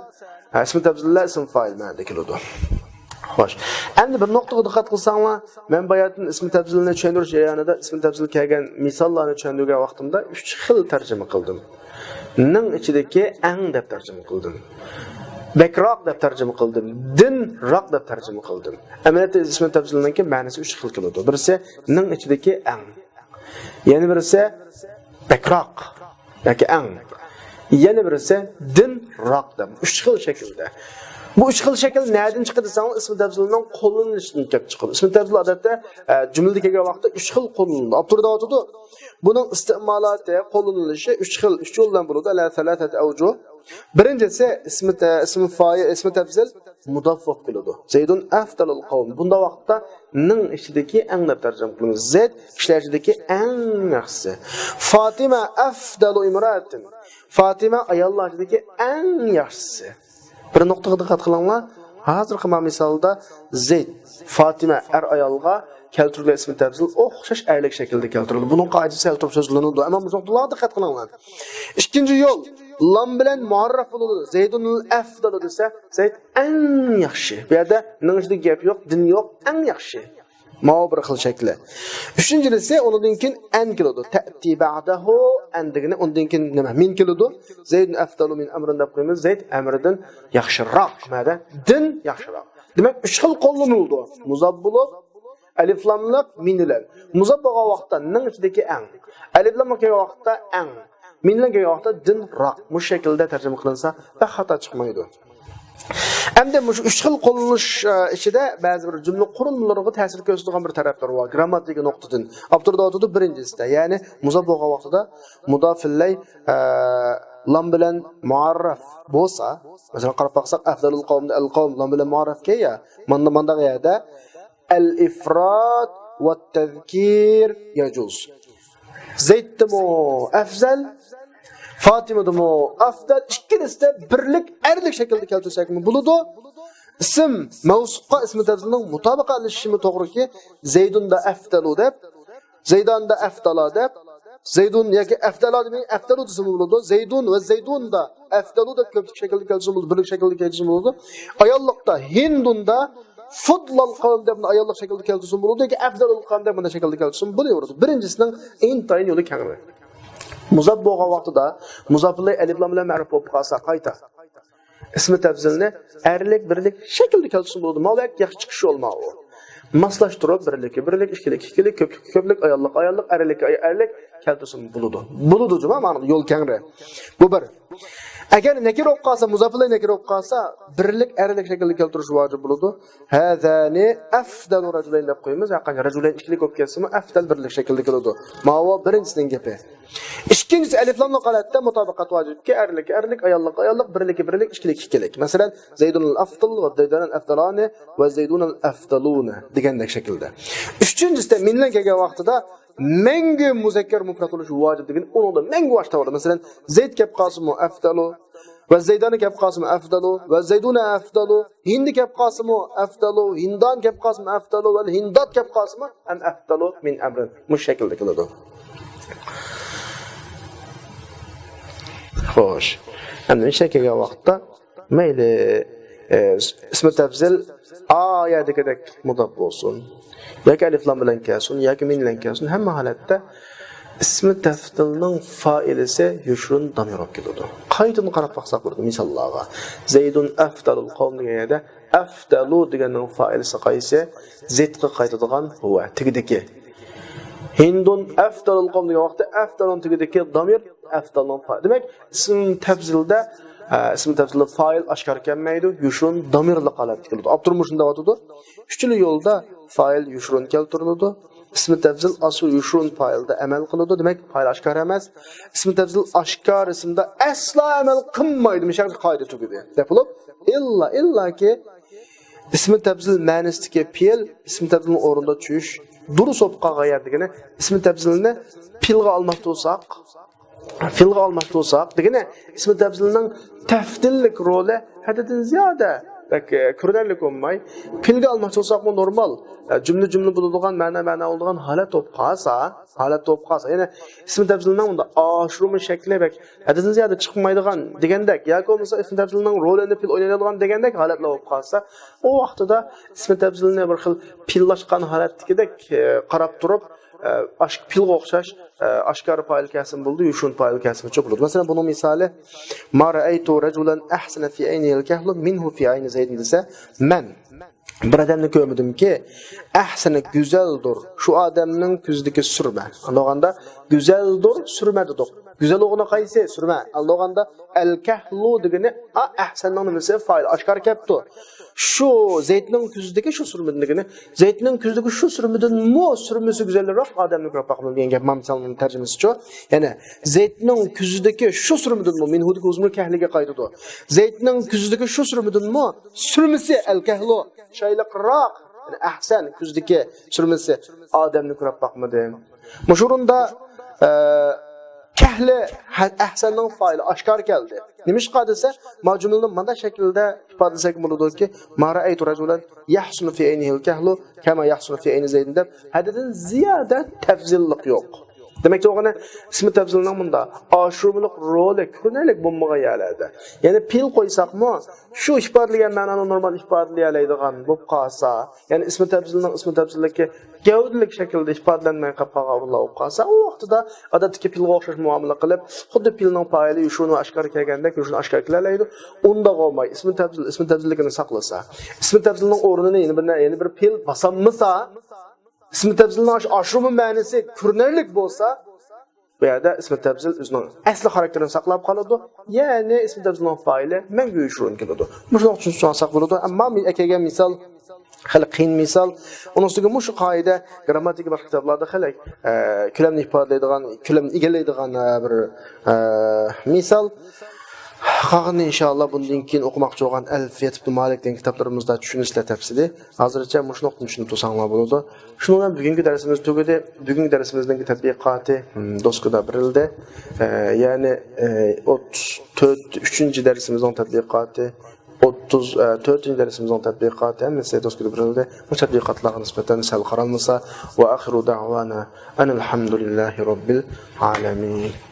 ئىسمى تەپزىللەر ئىسىم فائىل مەنىدە كېلىدۇ. خوش. ئەمدى بىر نۇقتىغا دىققەت قىلساڭلار، مەن باياتىن ئىسمى تەپزىلنى چۈشەندۈرۈش جەريانىدا ئىسمى تەپزىل كەلگەن مىساللارنى چۈشەندۈرگەن ۋاقتىمدا ئۈچ خىل تەرجىمە قىلدىم. نىڭ ئىچىدىكى ئەڭ دەپ تەرجىمە قىلدىم. بەكراق دەپ تەرجىمە قىلدىم. دىنراق دەپ تەرجىمە قىلدىم. ئەمەلىيەتتە ئىسمى تەپزىلنىڭكى مەنىسى ئۈچ خىل كېلىدۇ. بىرسى نىڭ ئىچىدىكى ئەڭ. يەنە بىرسى بەكراق ياكى ئەڭ. يەنە بىرسى دىنراق دەپ. ئۈچ خىل شەكىلدە. بۇ ئۈچ خىل شەكىل نەدىن چىقىدۇ دېسەڭلار، ئىسمى تەپزىلنىڭ قوللىنىلىشىدىن كېلىپ چىقىدۇ. ئىسمى تەپزىل ئادەتتە، ئە، جۈملىدە كەلگەن ۋاقىتتا ئۈچ خىل قوللىنىلىدۇ. ئاپتور دەۋاتىدۇ، بۇنىڭ ئىستېمالاتى، قوللىنىلىشى ئۈچ خىل، ئۈچ يول بىلەن بولىدۇ. ئەلە سەلاسەتى ئەۋجۇھ. بىرىنچىسى، ئىسمى تە-، ئىسمى فائىل، ئىسمى تەپزىل مۇداف بولۇپ كېلىدۇ. زەيدۇن ئەفدەلۇل قەۋم. بۇنداق ۋاقىتتا نىڭ ئىچىدىكى ئەڭ دەپ تەرجىمە قىلىمىز. زەيد كىشىلەر ئىچىدىكى ئەڭ ياخشىسى. فاتىمە ئەفدەلۇ ئىمرائەتىن. فاتىمە ئاياللار ئىچىدىكى ئەڭ ياخشىسى. بىر نۇقتىغا دىققەت قىلىڭلار. ھازىرقى مانا مىسالدا زەيد، فاتىمە ئەر ئايالغا كەلتۈرۈلگەن ئىسمى تەپزىل ئوخشاش ئەرلىك شەكىلدە كەلتۈرۈلىدۇ. بۇنىڭ قائىدىسى سەل تۇرۇپ سۆزلىنىدۇ. ئەمما بۇ نۇقتىلارغا دىققەت قىلىڭلار. ئىككىنچى يول، لام بىلەن مۇئەررەپ بولىدۇ. زەيدۇنۇل ئەفدەلۇ دېسە، زەيد ئەڭ ياخشى. بۇ يەردە نىڭ ئىچىدە گەپ يوق، دىن يوق، ئەڭ ياخشى. ماۋۇ بىر خىل شەكلى. ئۈچىنچىلىسى، ئۇنىڭدىن كېيىن ئەن كېلىدۇ. تەتى بەدەھۇ، ئەن دېگىنى ئۇنىڭدىن كېيىن نېمە؟ مىن كېلىدۇ. زەيدۇن ئەفدەلۇ مىن ئەمرىن دەپ قويىمىز. زەيد ئەمردىن ياخشىراق. مەدە دىن ياخشىراق. دېمەك، ئۈچ خىل قوللىنىلىدۇ. مۇزاپ بولۇپ، ئەلىفلاملىق مىن بىلەن. مۇزاپ بولغان ۋاقىتتا نىڭ ئىچىدىكى ئەڭ. ئەلىفلاملىق كەلگەن ۋاقىتتا ئەڭ. مىن بىلەن كەلگەن ۋاقىتتا دىنراق. مۇشۇ شەكىلدە تەرجىمە قىلىنسا، بەك خاتا چىقمايدۇ. ئەمدى مۇشۇ ئۈچ خىل قوللىنىش، ئە، ئىچىدە بەزى بىر جۈملە قۇرۇلمىلىرىغا تەسىر كۆرسىتىدىغان بىر تەرەپلىرى بار، گرامماتىكا نۇقتىدىن. ئاپتور دەۋاتىدۇ، بىرىنچىسىدە، يەنى مۇزاپ بولغان ۋاقتىدا مۇداف ئىلەي، ئە، لام بىلەن مۇئەررەف بولسا، مەسىلەن، قاراپ باقساق، ئەفزەلۇل قەۋمدە ئەل قەۋم، لام بىلەن مۇئەررەفكەن يا، ماندا، مانداق يەردە ئەل ئىفراد ۋە تەزكىر يەجۇز. زەيدتىمۇ ئەفزەل، فاتىمىدىمۇ ئەفدەل، ئىككىلىسىدە بىرلىك، ئەرلىك شەكىلدە كەلتۈرسەكمۇ بولىدۇ. ئىسىم مەۋسۇپقا ئىسمى تەفزىلنىڭ مۇتابىقەتلىشىشىمۇ توغرىكى، زەيدۇندا ئەفدەلۇ دەپ، زەيداندا ئەفدالا دەپ، زەيدۇن ياكى ئەفدالا دېمەي، ئەفدەلۇ دېسىمۇ بولىدۇ. زەيدۇن ۋە زەيدۇندا ئەفدەلۇ دەپ كۆپلۈك شەكىلدە كەلسىمۇ بولىدۇ، بىرلىك شەكىلدە كەلسىمۇ بولىدۇ. ئاياللىقتا ھىندۇندا فۇدلال قەۋم دەپ ئاياللىق شەكىلدە كەلتۈرسىمۇ بولىدۇ ياكى ئەفدەلۇل قەۋم دەپ بۇنداق شەكىلدە كەلتۈرسىمۇ بولىۋېرىدۇ. بىرىنچىسىنىڭ ئىنتايىن يولى كەڭرى. مۇزاپ بولغان ۋاقتىدا مۇزاپىلەي ئەلىپلام بىلەن مەرۇپ بولۇپ قالسا قايتا ئىسمى تەپزىلنى ئەرلىك، بىرلىك شەكىلدە كەلتۈرسىمۇ بولىدۇ. ماۋۇ بەك ياخشى چىقىش يولى ماۋۇ. ماسلاشتۇرۇپ، بىرلىككە بىرلىك، ئىككىلىككە ئىككىلىك، كۆپلۈككە كۆپلۈك، ئاياللىق ئاياللىق، ئەرلىككە ئەرلىك كەلتۈرسىمۇ بولىدۇ. بولىدۇ جۇما، مانا يول كەڭرى. بۇ بىر. ئەگەر نەكىر بولۇپ قالسا، مۇزاپىلەي نەكىر بولۇپ قالسا، بىرلىك ئەرلىك شەكىلدە كەلتۈرۈش ۋاجىپ بولىدۇ. ھازانى ئەفدەلۇ رەجۇلەين دەپ قويىمىز. ھەرقانچە رەجۇلەين ئىككىلىك بولۇپ كەتسىمۇ، ئەفدەل بىرلىك شەكىلدە كېلىدۇ. ماۋۇ بىرىنچىسىنىڭ گېپى. ئىككىنچىسى، ئەلىپلاملىق ھالەتتە مۇتابىقەت ۋاجىپكى، ئەرلىككە ئەرلىك، ئاياللىققا ئاياللىق، بىرلىككە بىرلىك، ئىككىلىككە ئىككىلىك. مەسىلەن، زەيدۇنۇل ئەفدەل ۋە زەيدۇنەل ئەفدەلانى ۋە زەيدۇنەل ئەفدەلۇنە دېگەندەك شەكىلدە. ئۈچىنچىسىدە، مىن بىلەن كەلگەن ۋاقتىدا مەڭگۈ مۇزەككەر مۇپرەت بولۇشى ۋاجىپ دېگەن، ئۇنىڭدا مەڭگۈ ۋاسىتە بار. مەسىلەن، زەيد كەپ قالسىمۇ ئەفدەلۇ، ۋە زەيدانى كەپ قالسىمۇ ئەفدەلۇ، ۋە زەيدۇنە ئەفدەلۇ، ھىندى كەپ قالسىمۇ ئەفدەلۇ، ھىندان كەپ قالسىمۇ ئەفدەلۇ، ۋە ھىندات كەپ قالسىمۇ ھەم ئەفدەلۇ مىن ئەمرىن. مۇشۇ شەكىلدە كېلىدۇ. خوش. ئەمدى مۇشۇ كەلگەن ۋاقىتتا مەيلى، ئە، ئىسمى تەپزىل ئا يەردىكىدەك مۇداپ بولسۇن ياكى ئەلىفلام بىلەن كەلسۇن ياكى مىن بىلەن كەلسۇن، ھەممە ھالەتتە ئىسمى تەفزىلنىڭ فائىلىسى يوشۇرۇن دامىر بولۇپ كېلىدۇ. قايتىدىن قاراپ باقساق بولىدۇ مىساللارغا. زەيدۇن ئەفدەلۇل قەۋم دېگەن يەردە ئەفدەلۇ دېگەننىڭ فائىلىسى قايسى؟ زەيدقا قايتىدىغان ھۇۋە، تېگىدىكى. ھىندۇن ئەفدەلۇل قەۋم دېگەن ۋاقىتتا ئەفدەلۇن تېگىدىكى دامىر ئەفدەلنىڭ فائىلى. دېمەك، ئىسم تەپزىلدە، ئە، ئىسم تەپزىلدە فائىل ئاشكارا كەلمەيدۇ، يوشۇرۇن دامىرلىق ھالەتتە كېلىدۇ. ئاپتور مۇشۇنداق ئاتىدۇ. ئۈچىلا يولدا فائىل يوشۇرۇن كەلتۈرۈلىدۇ. ئىسمى تەپزىل ئاسۇ يوشۇرۇن فائىلدا ئەمەل قىلىدۇ. دېمەك، فائىل ئاشكارا ئەمەس. ئىسمى تەپزىل ئاشكارا ئىسىمدا ئەسلا ئەمەل قىلمايدۇ. مۇشۇ قائىدە تۈگىدى. دەپ بولۇپ، ئىللا، ئىللاكى ئىسمى تەپزىل مەنىسىدىكى پېئىل ئىسمى تەپزىلنىڭ ئورنىدا چۈشۈش دۇرۇس بولۇپ قالغان يەر دېگىنى، ئىسمى تەپزىلنى پېئىلغا ئالماشتۇرساق، پېئىلغا ئالماشتۇرساق دېگىنى، ئىسمى تەپزىلنىڭ تەپزىللىك رولى ھەددىدىن زىيادە بەك، ئە، كۆرۈنەرلىك بولماي، پېئىلگە ئالماشتۇرساقمۇ نورمال، ئە، جۈملە جۈملە بولىدىغان، مەنا مەنا بولىدىغان ھالەت بولۇپ قالسا، ھالەت بولۇپ قالسا، يەنى ئىسمى تەپزىلنىڭ بۇنداق ئاشۇرما شەكلى بەك ھەددىدىن زىيادە چىقمايدىغان دېگەندەك، ياكى بولمىسا ئىسمى تەپزىلنىڭ رولىنى پېئىل ئوينايدىغان دېگەندەك ھالەتلەر بولۇپ قالسا، ئۇ ۋاقتىدا ئىسمى تەپزىلنى بىر خىل پېئىللاشقان ھالەتتىكىدەك، ئە، قاراپ تۇرۇپ، ئە، ئاش-، پېئىلغا ئوخشاش، ئە، ئاشكارا پائىل كەلسىمۇ بولىدۇ، يوشۇرۇن پائىل كەلسىمۇچۇ بولىدۇ. مەسىلەن، بۇنىڭ مىسالى، ما رەئەيتۇ رەجۇلەن ئەھسەنە فى ئەينىھىل كەھلۇ مىنھۇ فى ئەينى زەيدىن دېسە، مەن بىر ئادەمنى كۆرمىدىمكى، ئەھسەنە گۈزەلدۇر، شۇ ئادەمنىڭ كۆزىدىكى سۈرمە. ئاندىغاندا گۈزەلدۇر، سۈرمە دېدۇق. گۈزەل بولغىنى قايسى؟ سۈرمە. ئاندىغاندا ئەل كەھلۇ دېگىنى، ئا، ئەھسەننىڭ نېمىسى؟ فائىل ئاشكارا كەپتۇ. شۇ زەيدنىڭ كۆزىدىكى شۇ سۈرمىدىن دېگىنى، زەيدنىڭ كۆزىدىكى شۇ سۈرمىدىنمۇ سۈرمىسى گۈزەلرەك ئادەمنى كۆرۈپ باقمىدىم دېگەن گەپ مامسالنىڭ تەرجىمىسىچۇ. يەنى زەيدنىڭ كۆزىدىكى شۇ سۈرمىدىنمۇ، مىنھۇدىكى ئۇزمۇر كەھلىگە قايتىدۇ. زەيدنىڭ كۆزىدىكى شۇ سۈرمىدىنمۇ سۈرمىسى ئەل كەھلۇ، چىرايلىقراق، يەنى ئەھسەن، كۆزىدىكى سۈرمىسى ئادەمنى كۆرۈپ باقمىدىم. مۇشۇ ئورۇندا، ئە، كەھلى ھە-، ئەھسەننىڭ فائىلى ئاشكارا كەلدى. نېمىشقا دېسە، ما جۈملىنى مانا شەكىلدە ئىپادىلىسەك بولىدۇكى، ما رەئەيتۇ رەجۇلەن يەھسۇنۇ فى ئەينىھىل كەھلۇ كەما يەھسۇنۇ فى ئەينى زەيدىن دەپ، ھەددىدىن زىيادە تەپزىللىق يوق. دېمەكچى بولغىنى، ئىسمى تەپزىلنىڭ مۇنداق ئاشۇرمىلىق رولى كۆرۈنەرلىك بولمىغان يەرلەردە، يەنى پېئىل قويساقمۇ، شۇ ئىپادىلىگەن مەنانى نورمال ئىپادىلىيەلەيدىغان بولۇپ قالسا، يەنى ئىسمى تەپزىلنىڭ ئىسمى تەپزىللىكى گەۋدىلىك شەكىلدە ئىپادىلەنمەي قېلىپ قالغان بولۇپ قالسا، ئۇ ۋاقتىدا ئادەتتىكى پېئىلغا ئوخشاش مۇئامىلە قىلىپ، خۇددى پېئىلنىڭ پائىلى يوشۇرۇن ۋە ئاشكارا كەلگەندەك يوشۇرۇن ئاشكارا كېلەلەيدۇ. ئۇنداق بولماي، ئىسمى تەپزىل، ئىسمى تەپزىللىكىنى ساقلىسا، ئىسمى تەپزىلنىڭ ئورنىنى يەنە بىر، يەنە بىر پېئىل باسالمىسا، ئىسمى تەپزىلنىڭ ئاشۇ ئاشۇرما مەنىسى كۆرۈنەرلىك بولسا، بۇ يەردە ئىسمى تەپزىل ئۆزىنىڭ ئەسلى خاراكتېرىنى ساقلاپ قالىدۇ. يەنى ئىسمى تەپزىلنىڭ پائىلى مەڭگۈ يوشۇرۇن كېلىدۇ. مۇشۇنىڭ ئۈچۈن چۈشەنسەك بولىدۇ. ئەمما مەن ئەكەلگەن مىسال خېلى قىيىن مىسال. ئۇنىڭ ئۈستىگە مۇشۇ قائىدە گرامماتىكا باشقا كىتابلاردا خېلى، ئە، كۆلەمنى ئىپادىلەيدىغان، كۆلەمنى ئىگىلەيدىغان، ئە، بىر، ئە، مىسال. قالغىنىنى ئىنشائاللا بۇندىن كېيىن ئوقۇماقچى بولغان ئەلفىيەت ئىبن مالىك دېگەن كىتابلىرىمىزدا چۈشىنىسىلەر تەپسىلىي. ھازىرچە مۇشۇ نۇقتىنى چۈشىنىپ تۇرساڭلار بولىدۇ. شۇنىڭ بىلەن بۈگۈنكى دەرسىمىز تۈگىدى. بۈگۈنكى دەرسىمىزنىڭ تەتبىقاتى، م، دوسكىدا بېرىلدى. ئە، يەنى، ئە، ئوتتۇز تۆت، ئۈچىنچى دەرسىمىزنىڭ تەتبىقاتى، ئوتتۇز، ئە، تۆتىنچى دەرسىمىزنىڭ تەتبىقاتى ھەممىسى دوسكىدا بېرىلدى. بۇ تەتبىقاتلارغا نىسبەتەن سەل قارالمىسا، ۋە ئاخىرۇ دەئۋانا ئەنىل ھەمدۇلىللاھى رەببىل ئالەمىن.